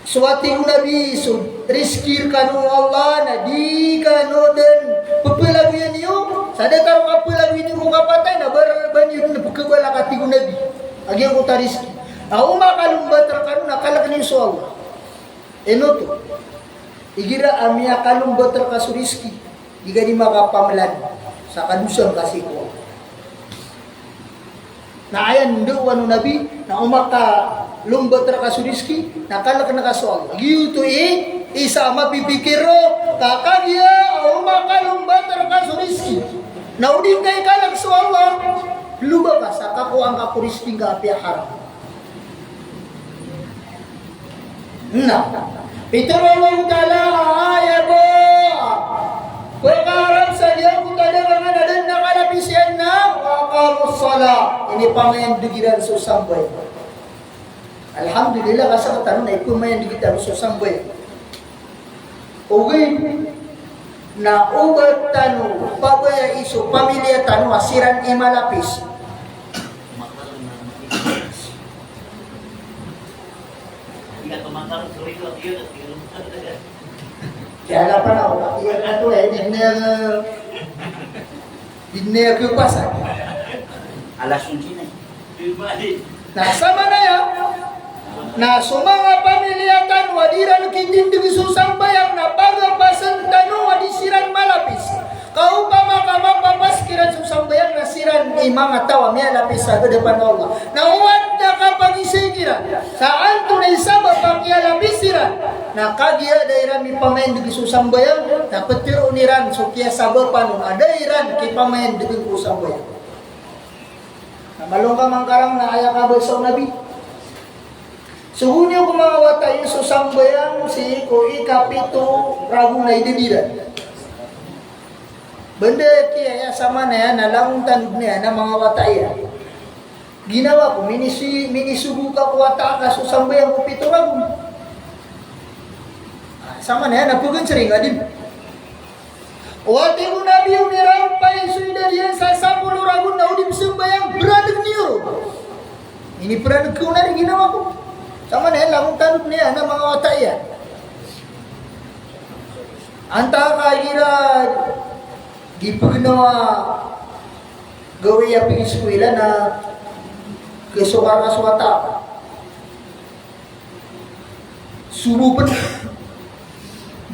so a tig o Nabi, so rizki rkano o Allah na di kano dn pphalagoyan iyo, sa datar o kapphalagoy niyo ko kapatay na ba, ba niyo dn pkhabalak, a tig o Nabi, a giyangkoto a rizki. Na o makalombat rkano na kalkn iyo so Allah. Ino oto? Igira a miyakalombat rka so rizki, di ka di makapamlan sa kadosa ngka sii ko Allah. Na aya ndao o Nabi, na o makalombat rka so rizki, na kalkn ka so Allah. Giyoto i isa a mapipikir ron, ka kagiya o makalombat rka so rizki na o di ngka ikalk so Allah, loba ka sa kakowa ngka ko rizki ngka a piyaharam. Na pitharo o Allahu Ta'ala a aya bo a pkaharam sa giyangkoto a dagangan a da dn a kalapis iyan na, wa aqamus salah, inipamayandg iran so sambayang. Alhamdulillah, ka sktano na ipamayandg tano so sambayang. Ogaid na oba tano pabayai so pamiliya tano a siran i malapis. Kiyalapan ako, iyan ato, eh, di niyan, di niyan kepasa. Alas onse na. Na samanaya na so manga pamiliya tano a di iran kitindg so sambayang na pagapasn tano a di siran malapis. Ka opama ka mapapas kiran so sambayang na siran i manga taw a miyalapis sa hadapan o Allah. Na o adn a kapagisay kiran sa antonaa i sabap a kiyalapis iran, na kagiya da iran mipamayandg so sambayang, na ptharoon iran so kiyasabapan on a da iran kipamayandg ko sambayang. Na malo ngka mangkarang na aya kabasa o Nabi. Sogo niyo ko manga wata iyo so sambayang sii ko ikapito ragon a idad iran. Banda kiya aya samanaya na langon tano dn aya na manga wata iyan. Ginawa ko, minisi-, minisogo ka ko wata aka so sambayang ko pito ragon. Ah, samanaya na pagnsring a dn. O, a tig o Nabi, o mirampay so idad iyan sa sapolo ragon na o di pzambayang, braneg niyo ron. Inimbraneg ko na ri ginawa ko. Samanaya langon tano dn aya na manga wata iyan. Antaa ka igira di pagnaw a gawii a pigiskwila na kasokar ka so wata. Sobo pn.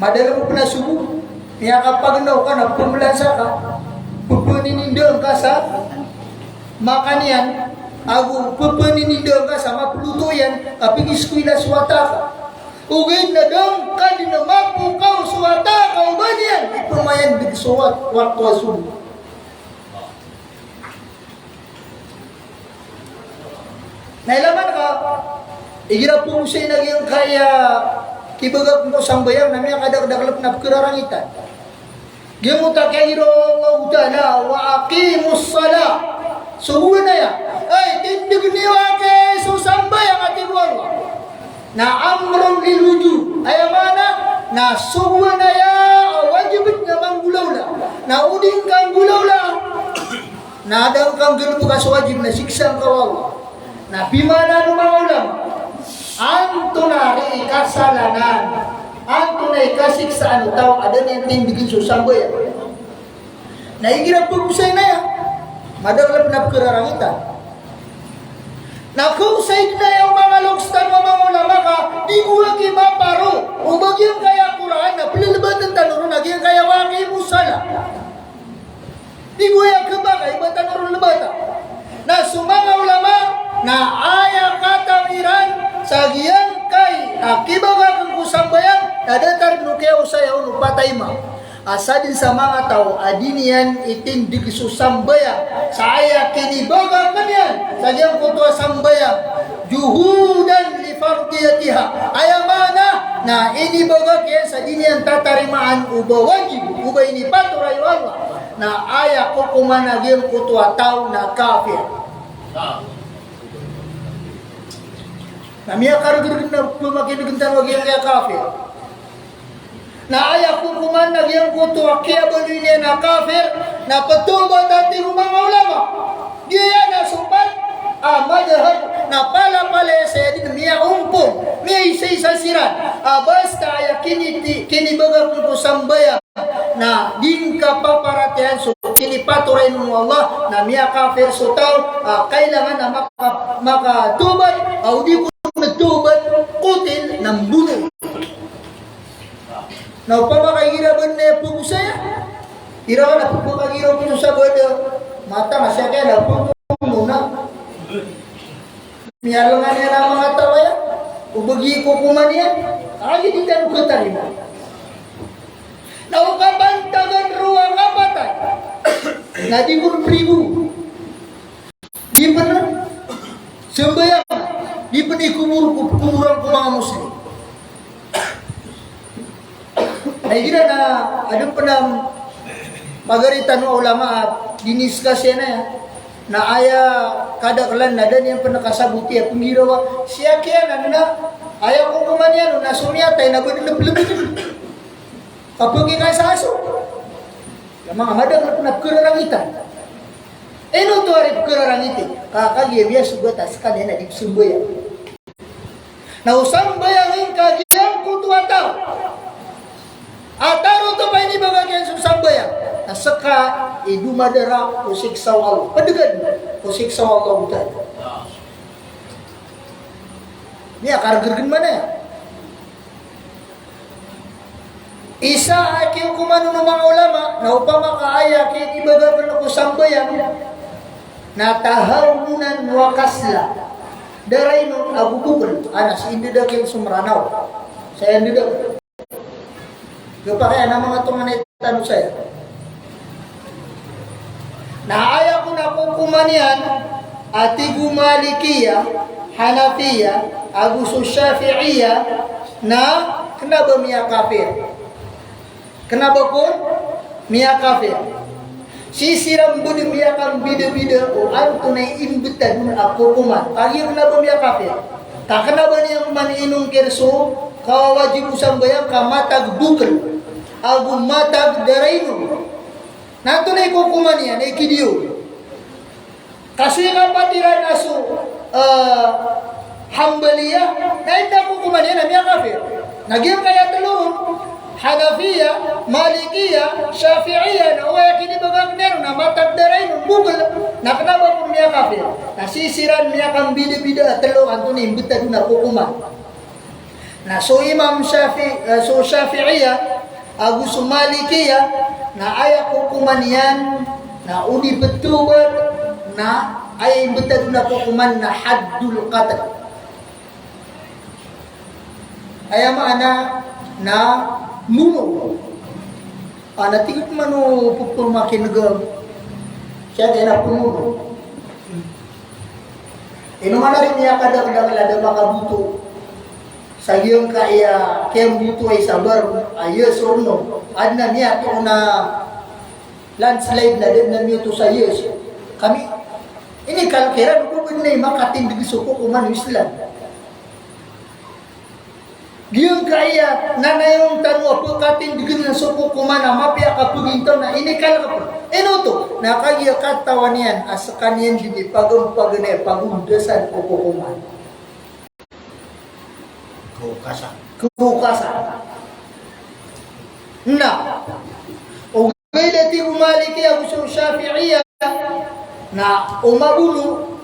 Madalm pn a sobo. Miyakapagnaw ka na pmlansa ka. Pphaninindaan ka sa makan iyan. Ago pphaninindaan ka sa maploto iyan. Ka pigiskwila so wata ka. Ogaid na da ngka dn mapokaw so wata ka o ba niyan ipamayandg so wat-, wakto a sobo. Na ilaman ka, Igira pagosay na giyangkaya kibagakn ko sambayang na miyakadakdakl pn a pkhararangitan. Giyoto a katharo o Allahu Ta'ala, "Wa aqimus salah." Sogoan aya. Ay, tindgn iyo a kagiya so sambayang, a tig o Allah. Na amrun lil wujub. Aya maana, na sogoan aya a wajib na manggolawla. Na o di ngka nggolawla, na da ngka nggalbka so wajib na siksa ngka o Allah. Na pimaana o manga ulama, antonaa i kasalanan, antonaa i kasiksaan o taw a da niyan tindgn so sambayang. Na igira pagosay na aya, madakl pn a pkhararangitan. Na kaosay dn aya o manga loks tano a manga ulama ka di bo aki maparo o ba giyangkaya Qur'an na plblbatn tano ron a giyangkaya wa aqimus salah. Di bo aya khabakay ba tano ron lbata. Na so manga ulama na aya katawi iran sa giyangkai a kibagakn ko sambayang na datar dn o kiyaosaya on o patay ma. Asa dn sa manga taw a di niyan itindg so sambayang sa aya kinibagakn iyan sa giyangkoto a sambayang, juhudan li fardiyatiha. Aya maana na inibagak iyan sa di niyan tatarimaan o ba wajib, o ba inipatoray o Allah. Na aya kokoman a giyangkoto a taw na kafir. Na miyakargrg na pmakin'g tano a giyangkaya kafir. Na aya kokoman a giyangkoto a kiyabaloy niyan a kafir, na pthawbat, a tig o manga ulama. Giya na so pat a madhab na palapalaya saya dn miyaompong, miyaisa-isa siran a basta aya kiniti-, kinibagakn ko sambayang na di ngka paparatiyayaan so kinipatoray on o Allah, na miyakafir so taw, a kailangan a maka-, makatawbat, a o di kon tawbat, qutil, na mbono. Na opama ka igira ba niyan pagosaya, igira ka na pagosaya, igira ko sa bada, mata na siya kaya na pagosaya na. Miyalangan iyan a manga taw aya, o ba giya i kokoman iyan, a di tano katarima. Na o kapantagan roo a kapatay, na di kon pribo. Di pn sambayang, di pn ikobor ko koboran ko manga Muslim. Na igira na adn pn a pagari tano a ulama a diniskas iyan aya, na aya kadaklan na da niyan pn kasaboti a pnggirawa. Siya kiyanan na aya kokoman iyan on na so miyatay na ba dn plbn. Kapagikay sa aso. Aya manga madakl pn a pkhararangitan. Ino oto a di pkhararangiti? Ka kagiya miyasogat a skaniyan na di psambayang. Na o sambayang ingka giyangkoto a taw a tarotop a inibagak iyan so sambayang, na ska i domadara o siksa o Allah. Pdgan o siksa o Allah Ta'ala. Miyakargrgn man aya. Isa a kiyokoman o manga ulama, na opama ka aya kinibagakn ko sambayang na tahawunan wa kasla. Da rainon ago bokl, a na sii ndadakl so Mranaw. Saya ndadakl. Gapakay a na manga tonganay tano saya. Na aya kon a kokoman iyan a tig o Malikiya, Hanafiya, ago so Shafi'iya, na kna ba miyakafir. Kna ba kon miyakafir. Sii siran bo dn miyakambidabida o antonaa i imbtad on a kokoman. Kagiya kna ba miyakafir. Ka kna ba niyan man inongkir so kawawajib o sambayang ka matag bokl ago matag da rainon. Na antonaa i kokoman iyan, na ikidiyo. Ka so ikapat iran a so, eh, Hambaliya, na aya kokoman iyan na miyakafir. Na giyangkaya tlo ron, Hanafiya, Malikiya, Shafi'iya, na aya kinibagak iran na matag da rainon, bokl, na kna ba kon miyakafir. Na sii siran miyakambidabida a tlo antonaa i imbtad on a kokoman. Na so Imam Shafi-, eh, so Shafi'iya, ago so Malikiya, na aya kokoman iyan, na o di ptawbat, na aya imbtad on a kokoman na haddul qatl. Aya maana na mbono. A na tig o mano pphamakin'g. Siya di na pmono. Ino man ari miyakadakdakel a da makaboto sa giyangkaya kiyambotoay sa bar a yes or no. Aden a miyatoon a landslide na da den a miyoto sa yes. Kami, inikal kiran o ba den a makatindeg so kokoman o Islam. Giyangkaya nanayawn tano a pekatindegen so kokoman a mapiya a kapegintaw na inikal ka pen. Ino oto? Na kagiya katawan iyan a sekaniyan di di pagem-, pagenay, pagondasan o kokoman. Kawkasan. Kawkasan. Na, o Ogaid a tig o Maliki ago so Shafi'iyah na o mabono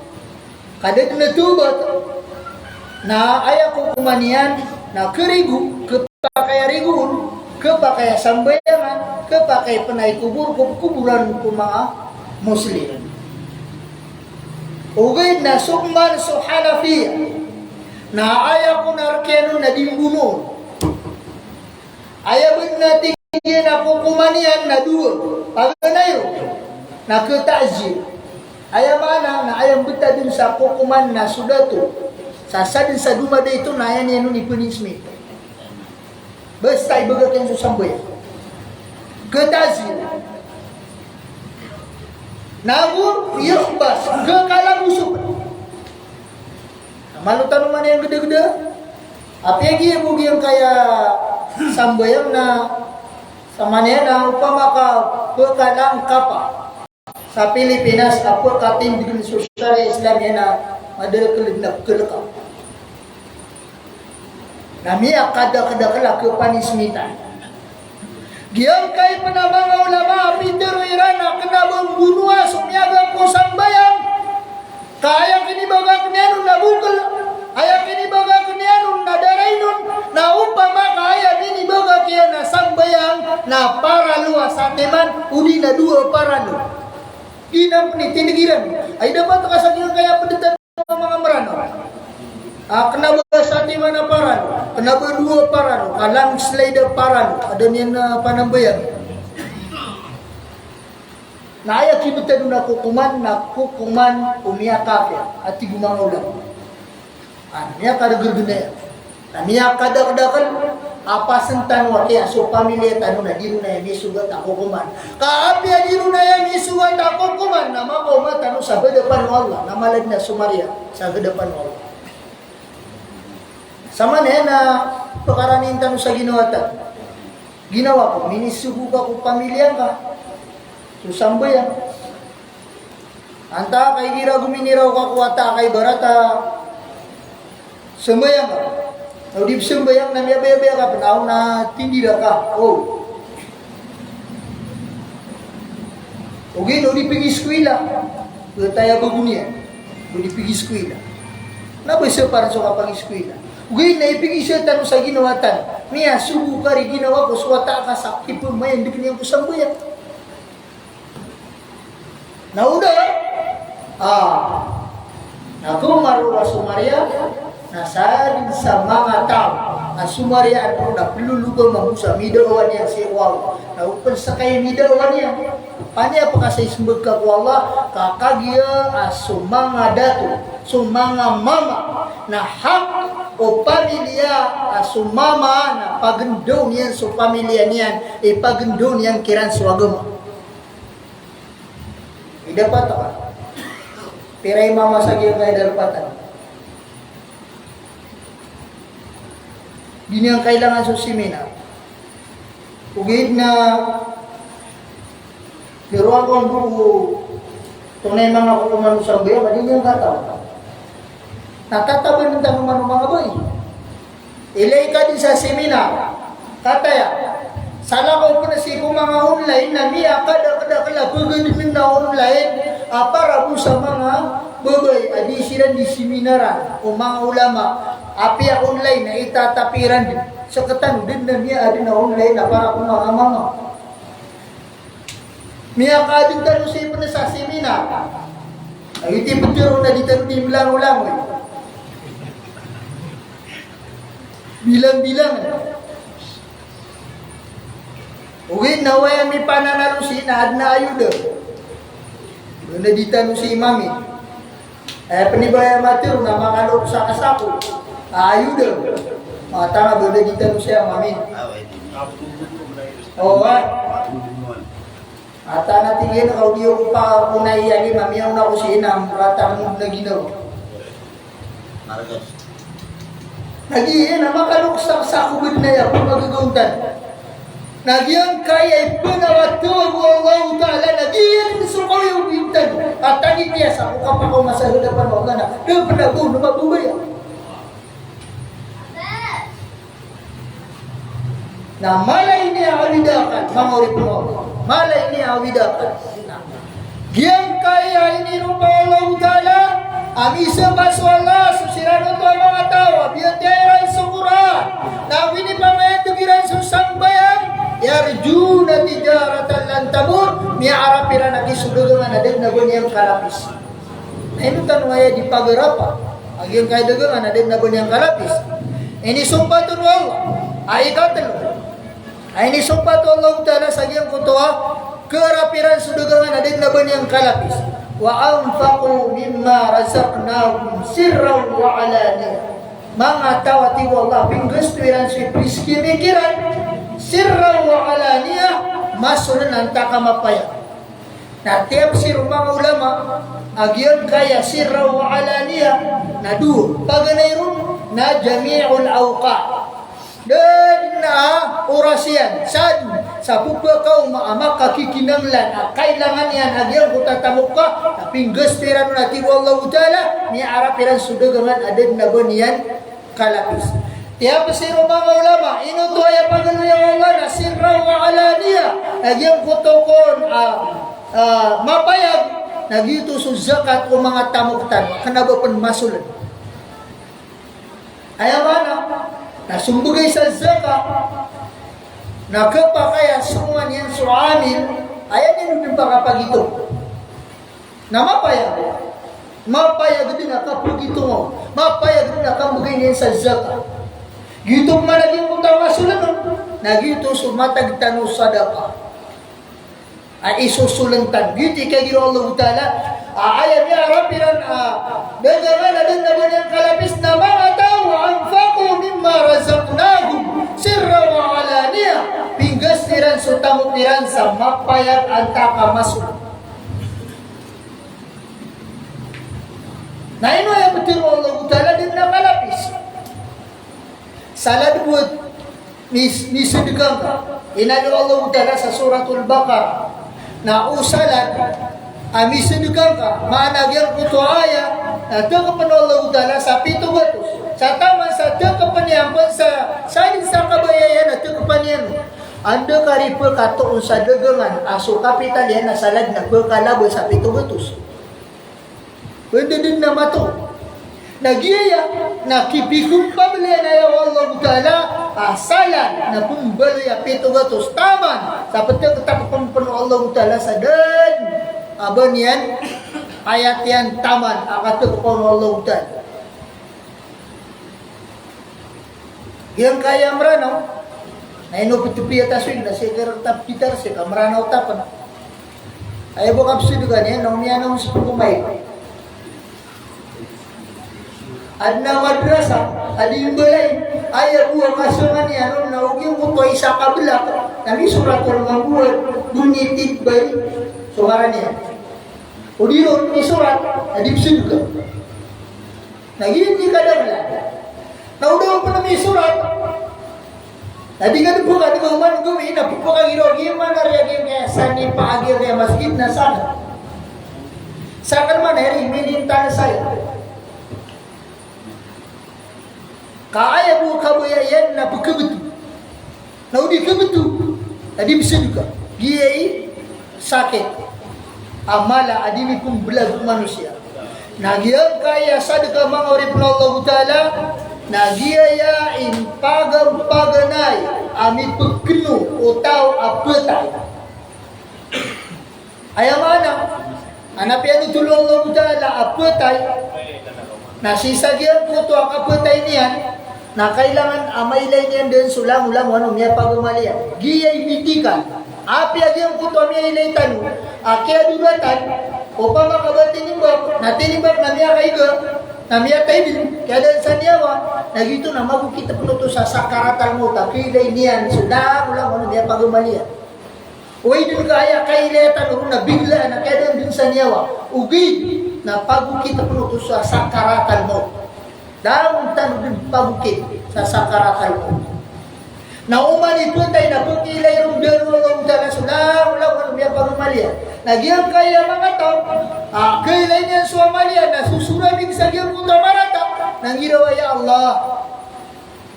ka da den a tawbat na aya kokoman iyan na kerigo, kepakay a rigoon, kepakay a sambayangan, kepakay pen a ikobor ko koboran ko manga Muslim. Ogaid na so man so Hanafiya na aya kon a rekiyanon na di mbonoon. Aya bo na tig iyan a kokoman iyan na dowa. Paganay ron na keta'zir. Aya maana na aya mbetaden sa kokoman na so dato. Sa saden sa domadait on na aya niyan on i-punishment. Basta ibegak iyan so sambayang. Keta'zir. Nago yuhbas, kekalagoso pen. Malo tano man iyan gedegede. Apiya giya bo giyangkaya sambayang na samanaya na opama ka pekalangkapa sa Pilipinas a pekatindegen so Sharia Islamiyah na madakel na pekeleka. Na miyakadakedakel a kepanismitan. Giyangkai pen a manga ulama a pitero iran a kena ba mbonoa so miyagak ko sambayang. Ka aya kinibagak iyan on na bokel, aya kinibagak iyan on na darain on, na opama ka aya minibagak iyan a sambayang na paralo a satiman, odi na dowa paralo. Giyanan pen i tindeg iran. Ay dapat ka sa giyangkaya pedetan manga Meranaw. A, kena ba satiman a paralo, kena ba dowa paralo, ka landslide a paralo, aden iyan a panambayang. Na aya kibetad on a kokoman, na kokoman o miyakafir, a tig o manga ulama. A, miyakaregeregen aya. Na miyakadakedakel a pasen tano a kiya so pamiliya tano na di ron aya misogat a kokoman. Ka apiya di ron aya misogat a kokoman, na makaoma tano sa hadapan o Allah, na mala den a somariya sa hadapan o Allah. Samanaya na pekarani tano sa ginawa tano. Ginawa ko, minisogo ka ko pamiliya ngka so sambayang. Antaa ka igira gominiraw ka ko wata ka ibarat a sambayang ka. Na o di sambayang na miyabayabaya ka pen, aw na tindira ka. O. Ogaid na o di pigiskwila. Betaya ba goniyan. O di pigiskwila. Na ba isa para so kapagiskwila. Ogaid na ipigiza tano sa ginawa tano. Miyasogo ka ri ginawa ko so wata ka sa kipemayandeg niyan ko sambayang. Na o da, a, na ko maro a somariya, na sadn sa manga taw a somariya a tro na ploloba mambo sa midawa niyan sii ko Allah. Na o pen sa kay midawa niyan, paniya pekasay sembag ka ko Allah, ka kagiya a so manga dato, so manga mama, na hak o pamiliya a so mama na pagendaw niyan so pamiliya niyan, ipagendaw niyan kiran so agama. Idapat ka. Pira i mama sa giyangkai darpatan. Di niyan kailangan so seminar. Ogaid na pero ako ang buo, tonay manga kokoman o sambayang, di niyan kataw. Na tatabanan tano man o manga bai. Ilay ka dn sa seminar. Kataya, salakaw pn sii ko manga online na miyakadakedakel a pagedenen a online a para bo sa manga babay a di siran di seminaran o manga ulama. Apiya online na itatapi iran dn. Sekatano dn na miyaadn a online a para ko manga mama. Miyakaadn tano sii pn sa seminar. Agi ti ptero na di tano di mlangolangoy. Bilangbilang. Ogaid na aya mipananalo sii na adn a ayoda. Na di tano sii mamit. Eh, pn i ba aya matero na makalok sa kasako. Ayo da. Matanga ba da di tano siya mamin. O, ah. Atana tig iyan ka o di ako pa ako na iyali, mamiyaw na ako si inam, rata mo na ginawa. Na giya na makalok sa, sa kubod na iya, pamagagawntan. Na giyangkaya i pnawatawag o Allahu Ta'ala, na giya so kaoyagoyag tano. At tagitiya sa ko kapakaoma sa hadapan o Allah na, da pn a bo na mababaya. Na mala ini a awid akal, manga oripn o Allah. Mala ini a awid akal. Giyangkaya iniropa o Allahu Ta'ala a misabaso Allah so siran oto a manga taw a biyatiya iran so Qur'an, na wini pamayatag iran so sambayang, yarjuna tijaratan lan tabur, miyaarap iran a di so dagangan a da dn a ba niyan kalapis. Na ino tano aya di pagarapa a giyangkaya dagangan a da dn a ba niyan kalapis? Inisompat o Allah a ikatlo. Ay, inisompat o Allahu Ta'ala sa giyangkoto a kaarap iran so dagangan a da dn a ba niyan kalapis. Wa anfaqu mimma razaqnahum sirran wa alaniyah. Manga taw a tig o Allah, pinggasto iran so iprizki kiran, sirran wa alaniyah, masoln antaa ka mapayag. Na tiyapsir o manga ulama a giyangkaya sirran wa alaniyah na dowa. Paganay ron na jami'ul awqat. Da dn a oras iyan, sa dn sa pphakaoma a makakikinanglan a kailangan iyan a giyangkoto a tamok ka, na pinggasto iran on a tig o Allahu Ta'ala, miyaarap iran so dagangan a da dn a ba niyan kalapis. Tiyapsir o manga ulama, ino oto aya pagaloya o Allah na sirran wa alaniyah, a giyangkoto kon a, a, mapayag, na giyoto so zakat o manga tamok tano, kna ba pn masoln. Aya maana na so mbgay sa zakat na khapakay a soman iyan so amil, aya niyan on pakapagitom. Na mapayag, mapayag dn a kapagitoma, mapayag dn a kambgay niyan sa zakat. Giyoto pman a giyangkoto a masoln on na giyoto so matag tano sadaqah a isosoln tano. Giyoto i kagira o Allahu Ta'ala a aya miyaarap iran a dagangan a da dn a ba niyan kalapis na manga taw a anfaqu mimma razaqnahum sirran wa alaniyah. Pinggasto iran so tamok iran sa mapayag antaa ka masoln. Na ino aya pitharo o Allahu Ta'ala a da dn a kalapis? Salad bo a mis-, misadka ngka. Inaloy o Allahu Ta'ala sa Suratul Baqarah na o salad a misadka ngka, maana giyangkoto a aya na takpn o Allahu Ta'ala sa pito gatos. Sa taman sa takpn iyan pn sa, sa dn sa kabaya iyan na takpn iyan. Anda ka ripe katoon sa dagangan a so kapital iyan na salad na pkalaba sa pito gatos. Anda dn a mato. Na giyaya na kipikompabli iyan aya o Allahu Ta'ala a salad na pmbaloy a pito gatos taman sa ptgtakpn pn o Allahu Ta'ala sa da dn a ba niyan ayat iyan taman a katakpan o Allahu Ta'ala. Giyangkaya Mranaw, na ino ptpiya ta so ig na sii ka rktap gitar sii ka Mranaw ta pn. Aya bo kapsdka niyan na omiyan on sii ko Mike. Adn a madrasa a di mbalay, aya bo a kasama niyan on na o giyangkoto a isa ka blak na misorat on mambo a donated by so ngaran iyan. O di ron misorat a di psdka. Na giya di kadaklan. Na o da on pn misorat. Na di ka dn pkadg oman gawii na pkagiraw giya man a riya giya sa nipaagir iyan masgit na sakn. Sakn man a iri minintan saya. Ka aya bo kabaya iyan na pkhabto. Na o di khabto, na di psdka. Giya i sakit a mala a di mipmblag o manosiya. Na giyangkaya sadka manga oripn o Allahu Ta'ala, na giyaya i mpagan-, mpaganay a mipkno o taw a ptay. Aya maana, a na piyanothol o Allahu Ta'ala a ptay, na sii sa giyangkoto a kaptay niyan, na kailangan a mailay niyan dn so langolangon o miyapagamal iyan. Giya i medical. Apiya giyangkoto a miyailay tano a kiyadoratan, Opama ka ba tinimbak, na tinimbak na miyakaiga, na miyataybin, kiyadaan sa niyawa, na giyoto na mabokit pn oto sa sakaratal mawt, a kailay niyan so langolangon a miyapagamaliya. Oway, dn ka aya kailay tano ron na biglaan a kiyadaan dn sa niyawa, ogaid na pabokit pn oto sa sakaratal mawt. Langon tano dn pabokit sa sakaratal mawt. Na oman i phatay na pkailay ron dn o Allahu Ta'ala so langolangon a miyapagamaliya. Na giyangkaya manga taw a kailay niyan so amaliya na sosoramig sa giyangkoto a marata, na nggiraw a, "Ya Allah."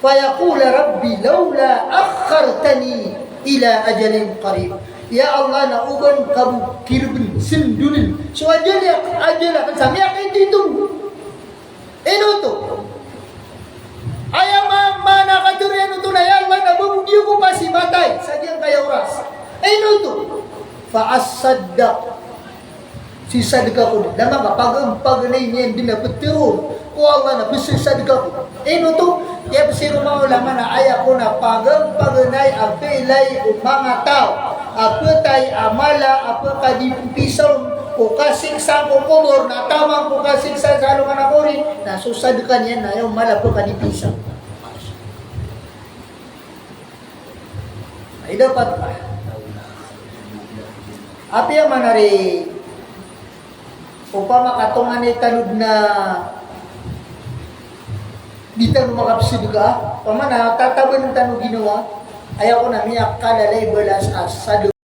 Fayaqula, "Rabbi, lawla akhartani ila ajalin qarib." Ya Allah, na oba ngka bo kirbn, sndoln so ajal, ajal akn sa miyakaintitho. Ino oto? Aya ma-, maana katharo iyan oto na, "Ya Allah, na ba bo di ako pasimatay sa giyangkaya oras." Ino oto? "Fa asaddaq." Sisadka ko dn. Langon ka pagampaganay niyan dn a ptharoon ko Allah na psisadka ko. Ino oto? Aya pziro manga ulama na aya kon a pagampaganay a kailay o manga taw a phatay a mala a pkadipisaon ko kasiksa ko kobor, na taman ko kasiksa sa alongan a kori, na so sadka niyan na aya mala a pkadipisaon. Ay, dapat. Apiya maana ri, opama ka tonganay tano dn a di tano makapsadka, opama na tataban tano ginawa, aya kon a miyakalalay balas a sadka.